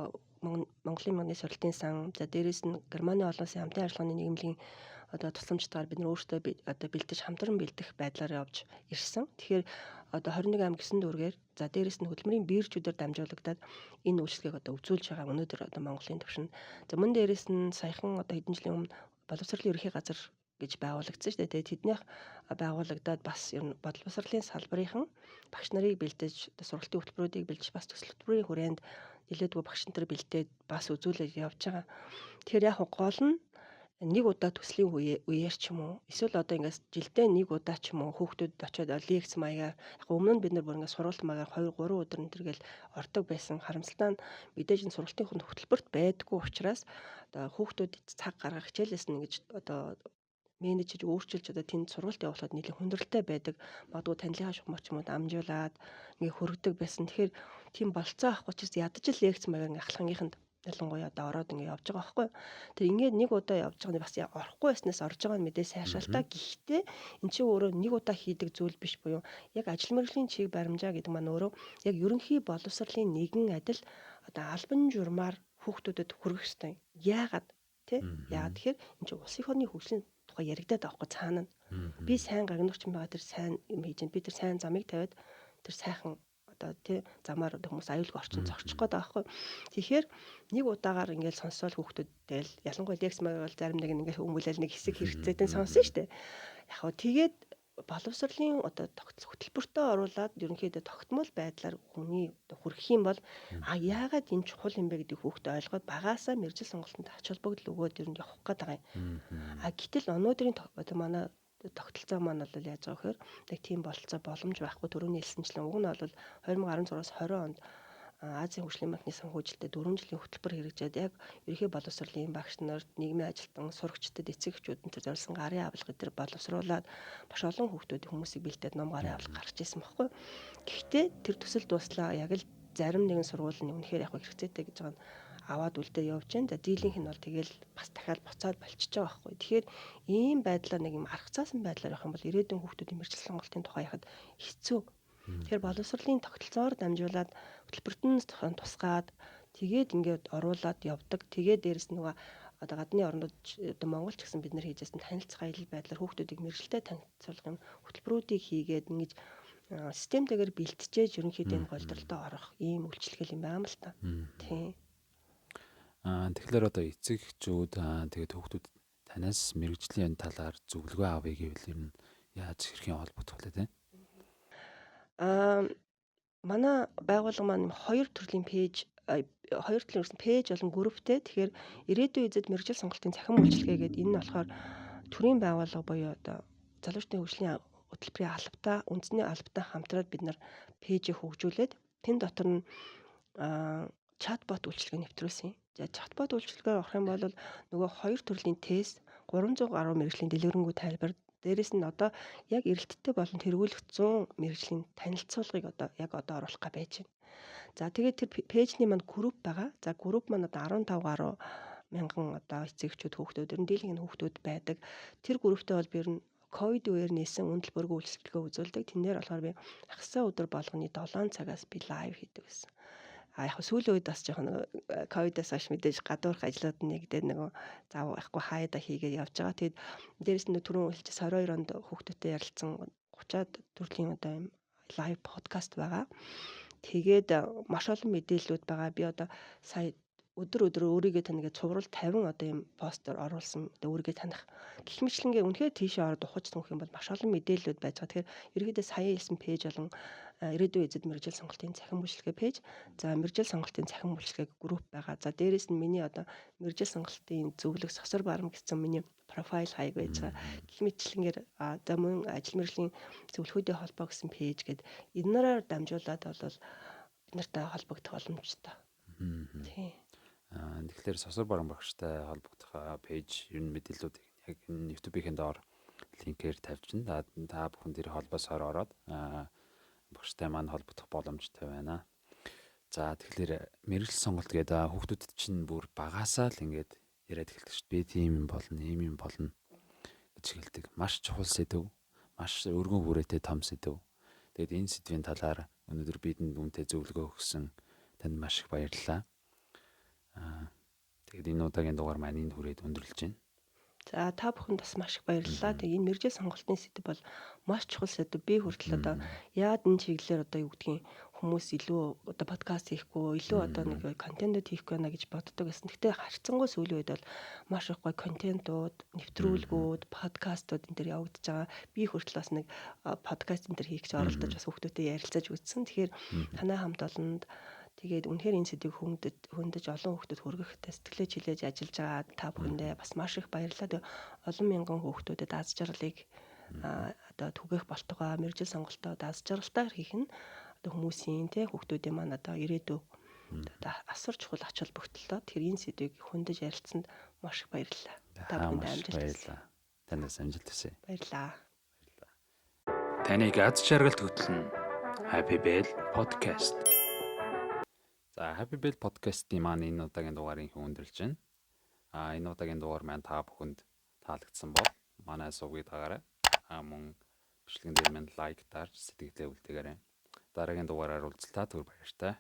Монголын мөнгөний сорилтын сан за дээрээс нь Германы олон улсын хамтын ажиллагааны нийгэмлэгийн одоо тусламжтайгаар бид нар өөрсдөө одоо бэлдэж хамтран бэлдэх байдлаар явж ирсэн. Тэгэхээр одоо 21 аймаг 9 дүүргээр за дээрээс нь хөдөлмөрийн биржүүдээр дамжуулагдаад энэ үйлчлэгийг одоо үзүүлж байгаа өнөөдөр одоо Монголын түвшинд. За мөн дээрээс нь саяхан одоо хэдэн жилийн өмнө боловсролын ерөнхий газар гэж байгуулагдсан шүү дээ. Тэгээд тэднийх байгуулагдаад бас ер нь боловсролын салбарынхан багш нарыг бэлдэж одоо сургалтын хөтөлбөрүүдийг бэлдэж бас төсөл хөтөлбөрийн хүрээнд нэлээдгүй багш нар бэлдээд бас үзүүлээд явж байгаа. Тэгэхээр яг гол нь нэг удаа төслийн үеэр ч юм уу эсвэл одоо ингээс жилдээ нэг удаа ч юм уу хүүхдүүдэд очиод лекц маягаар яг өмнө нь бид нар бүр ингээс сургалт маягаар 2 3 өдөр энэ төр гэл ордог байсан. Харамсалтай нь мэдээж энэ сургалтын хөтөлбөрт байдаггүй учраас одоо хүүхдүүд цаг гаргах хичээлээс нь ингэж одоо менежж өөрчилж одоо тэнд сургалт явуулахад нэлээд хүндрэлтэй байдаг. Магадгүй танилынхаа шугамар ч юм уу дамжуулаад ингээ хөргөдөг байсан. Тэгэхээр тийм болцоо авахгүй ч ядаж л лекц маягаар ингээ ахлахангийнханд ялангуяа одоо ороод ингээ явж байгаа байхгүй. Тэр ингээд нэг удаа явж байгаа нь бас орохгүй байснаас орж байгаа нь мэдээ сайшаал та. Гэхдээ эн чинь өөрөө нэг удаа хийдэг зүйл биш буюу яг ажил мэргэжлийн чиг баримжаа гэдэг маань өөрөө яг ерөнхий боловсролын нэгэн адил одоо албан журмаар хүүхдүүдэд хүргэх ёстой. Яагаад тий? Яагаад тэгэхээр эн чинь улсын их орны хөгжлийн тухай яригадаад байгаа байхгүй цаана нь. Би сайн гагнууч юм байгаа тэр сайн юм хийж байна. Би тэр сайн замыг тавиад тэр сайхан одоо тий замаар одоо хүмүүс аюулгүй орчин зохичих гээд байгаа байхгүй. Тэгэхээр нэг удаагаар ингээл сонсоол хүүхдүүд тэгэл ялангуяа лекц маяг бол зарим нэг нь ингээл хүмүүлэл нэг хэсэг хэрэгцээтэй сонсон шүү дээ. Яг хөө тэгээд боловсролын одоо хөтөлбөртөө оруулаад ерөнхийдөө тогтмол байдлаар хүний хүрэх юм бол а яагаад энэ чухал юм бэ гэдэг хүүхдээ ойлгоод багаасаа мэргэжил сонголтонд ач холбогдол өгөөд ер нь явах гээд байгаа юм. А гэтэл өнөөдрийн одоо манай тогтолцоо маань бол яаж байгаа вэхээр нэг тийм бололцоо боломж байхгүй. Түрүүний хэлсэнчлэн уг нь бол 2016-аас 20 онд Азийн хөгжлийн банкны санхүүжилтээр 4 жилийн хөтөлбөр хэрэгжээд яг ерөнхий боловсролын багш нарт, нийгмийн ажилтан, сурагчдад, эцэг эхчүүдэд тэр зориулсан гарын авлага энэ боловсруулад маш олон хүүхдүүд хүмүүсийг бэлдээд ном гарын авлага гаргаж ирсэн байхгүй. Гэхдээ тэр төсөл дууслаа яг л зарим нэгэн сургууль нь үнэхээр яг хэрэгцээтэй гэж байгаа нь аваад үлдээ явж जैन. За дийлэнх нь бол тэгэл бас дахиад буцаад болчихж байгаа байхгүй. Тэгэхээр ийм байдлаар нэг юм аргацаасан байдлаар явах юм бол ирээдүйн хүүхдүүдийн мэргэжил сонголтын тухай яхад хэцүү. Тэгэхээр боловсролын тогтолцоогоор дамжуулаад хөтөлбөрт нь тусгаад тэгээд ингээд оруулаад явдаг. Тэгээд дээрэс нь нөгөө одоо гадны орнууд одоо Монгол ч гэсэн бид нар хийжсэн танилцах аялал байдлаар хүүхдүүдийг мэргэжилтэд танилцуулах юм хөтөлбөрүүдийг хийгээд ингэж Системтэйгээр бэлтжээж ерөнхийдөө энэ голдролдоо орох ийм үйлчилгээ юм байна л та. Тийм. Тэгэхээр одоо эцэг эхчүүд, тэгээд хүүхдүүд танаас мэргэжлийн талаар зөвлөгөө авъя гэвэл ер нь яаж, хэрхэн холбогдох вэ, те? Манай байгууллага маань хоёр төрлийн page, хоёр төрлийн өрсөн page болон групптэй. Тэгэхээр ирээдүйн эзэд мэргэжил сонголтын цахим үйлчилгээ гэдэг энэ нь болохоор төрийн байгууллага буюу одоо залуучдын хөгжлийн хөтөлбөрийн албатай, үндэсний албатай хамтраад бид нар page ийг хөгжүүлээд тэн дотор нь чатбот үйлчилгээ нэвтрүүлсэн. За, чатбот үйлчилгээгээр орох юм бол нөгөө хоёр төрлийн тест, 300 гаруй мэргэжлийн дэлгэрэнгүй тайлбар, дээрэс нь одоо яг эрэлттэй болон тэргүүлэх 100 мэргэжлийн танилцуулгыг одоо яг одоо оруулах га байж байна. За, тэгээд тэр page ний маань групп байгаа. За, групп маань одоо 15 гаруй мянган одоо эцэг эхчүүд, хүүхдүүд, ер нь дийлэнх хүүхдүүд байдаг. Тэр групптэй бол би ер нь ковид үеэр нээсэн үнэ төлбөргүй үйлчилгээ үзүүлдэг. Тэн дээр болохоор би хагас өдөр болгоны 7 цагаас би live хийдэг гэсэн. А яг сүүлийн үед бас жоохон нөгөө ковидоос хойш мэдээж гадуурх ажлууд нэгдээд нөгөө зав яахгүй хайда хийгээд явж байгаа. Тэгээд дээрэс нь түрүүн хэлж 22 онд хүүхдүүдтэй ярилцсан 30-аад төрлийн одоо юм live подкаст байгаа. Тэгээд маш олон мэдээллүүд байгаа. Би одоо сая өдөр өдөр өөрийгөө таних цуврал 50 одоо юм постэр оруулсан, одоо өөрийгөө таних гэх мэтчилэнгээ үнэхээр тийшээ ороод ухаж түнх юм бол маш олон мэдээллүүд байж байгаа. Тэгэхээр ерөнхийдөө сая хэлсэн page болон ирээдүйн эзэд мэргэжил сонголтын цахим үйлчилгээ page, за, мэргэжил сонголтын цахим үйлчилгээ групп байгаа. За, дээрэс нь миний одоо мэргэжил сонголтын зөвлөх Сосор Барам гэсэн миний profile хаяг байж байгаа. Гэх мэтчилэнгээр, за, мөн ажил мэргэжлийн зөвлөхүүдийн холбоо гэсэн page гээд энээрээр дамжуулаад бол бид нартай холбогдох боломжтой. Тийм. Тэгэхээр Сосор Баран багштай холбогдох page, ер нь мэдээллүүдийг яг энэ YouTube-ийн доор линкээр тавьчихна. Та бүхэн тэр холбоосоор ороод багштай маань холбогдох боломжтой байна. За, тэгэхээр мэргэжил сонголт гэдэг хүүхдүүдэд чинь бүр багасаа л ингээд яриад эхэлдэг шүү дээ. Би тийм юм болно, ийм юм болно гэж хэлдэг. Маш чухал сэдэв, маш өргөн хүрээтэй том сэдэв. Тэгээд энэ сэдвийн талаар өнөөдөр бидэнд үнэтэй зөвлөгөө өгсөн танд маш их баярлалаа. Тэгээд энэ удаагийн дугаар маань энд хүрээд өндөрлөж байна. За, та бүхэнд бас маш их баярлалаа. Тэгээ энэ мэргэжил сонголтын сэдэв бол маш чухал сэдэв. Би хүртэл одоо яад энэ чиглэлээр одоо юу гэдгийг хүмүүс илүү одоо подкаст хийхгүй, илүү одоо нэг контентууд хийхгүй байна гэж боддог гэсэн. Гэхдээ харьцангуй сүүлийн үед бол маш их гоё контентууд, нэвтрүүлгүүд, подкастууд энэ төр явагдаж байгаа. Би хүртэл бас нэг подкаст энэ төр хийх гэж оролдож бас хүүхдүүдтэй ярилцаж үзсэн. Тэгэхээр танай хамт олонд, тэгээд үнэхээр энэ сэдвийг хөндөж олон хүүхдэд хүргэх сэтгэлээ чилээж ажиллаж байгаа та бүхэндээ бас маш их баярлалаа. Тэгээд олон мянган хүүхдүүдэд аз жаргалыг одоо түгээх болтугай, мэргэжил сонголтоо аз жаргалтайгаар хийх нь одоо хүмүүсийн те хүүхдүүдийн маань одоо ирээдүй одоо асар чухал ач холбогдолтой. Тэр энэ сэдвийг хөндөж ярилцсанд маш их баярлалаа. Та бүхэнд амжилт хүсье. Танаас амжилт хүсье. Баярлалаа. Таныг аз жаргалд хөтлөн Happy Bell Podcast. За, Happy Bell podcast-ийн маань энэ удаагийн дугаарыг өндөрлөж байна. Энэ удаагийн дугаар маань та бүхэнд таалагдсан бол манай сувгийг дагаарай. Мөн бичлэгэн дээр маань like дарж сэтгэлдээ үлдээгээрэй. Дараагийн дугаараар уулзлаа, түр баяртай.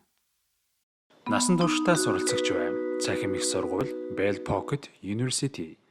Насан туршдаа суралцагч бай. Цахим их сургууль Bell Pocket University.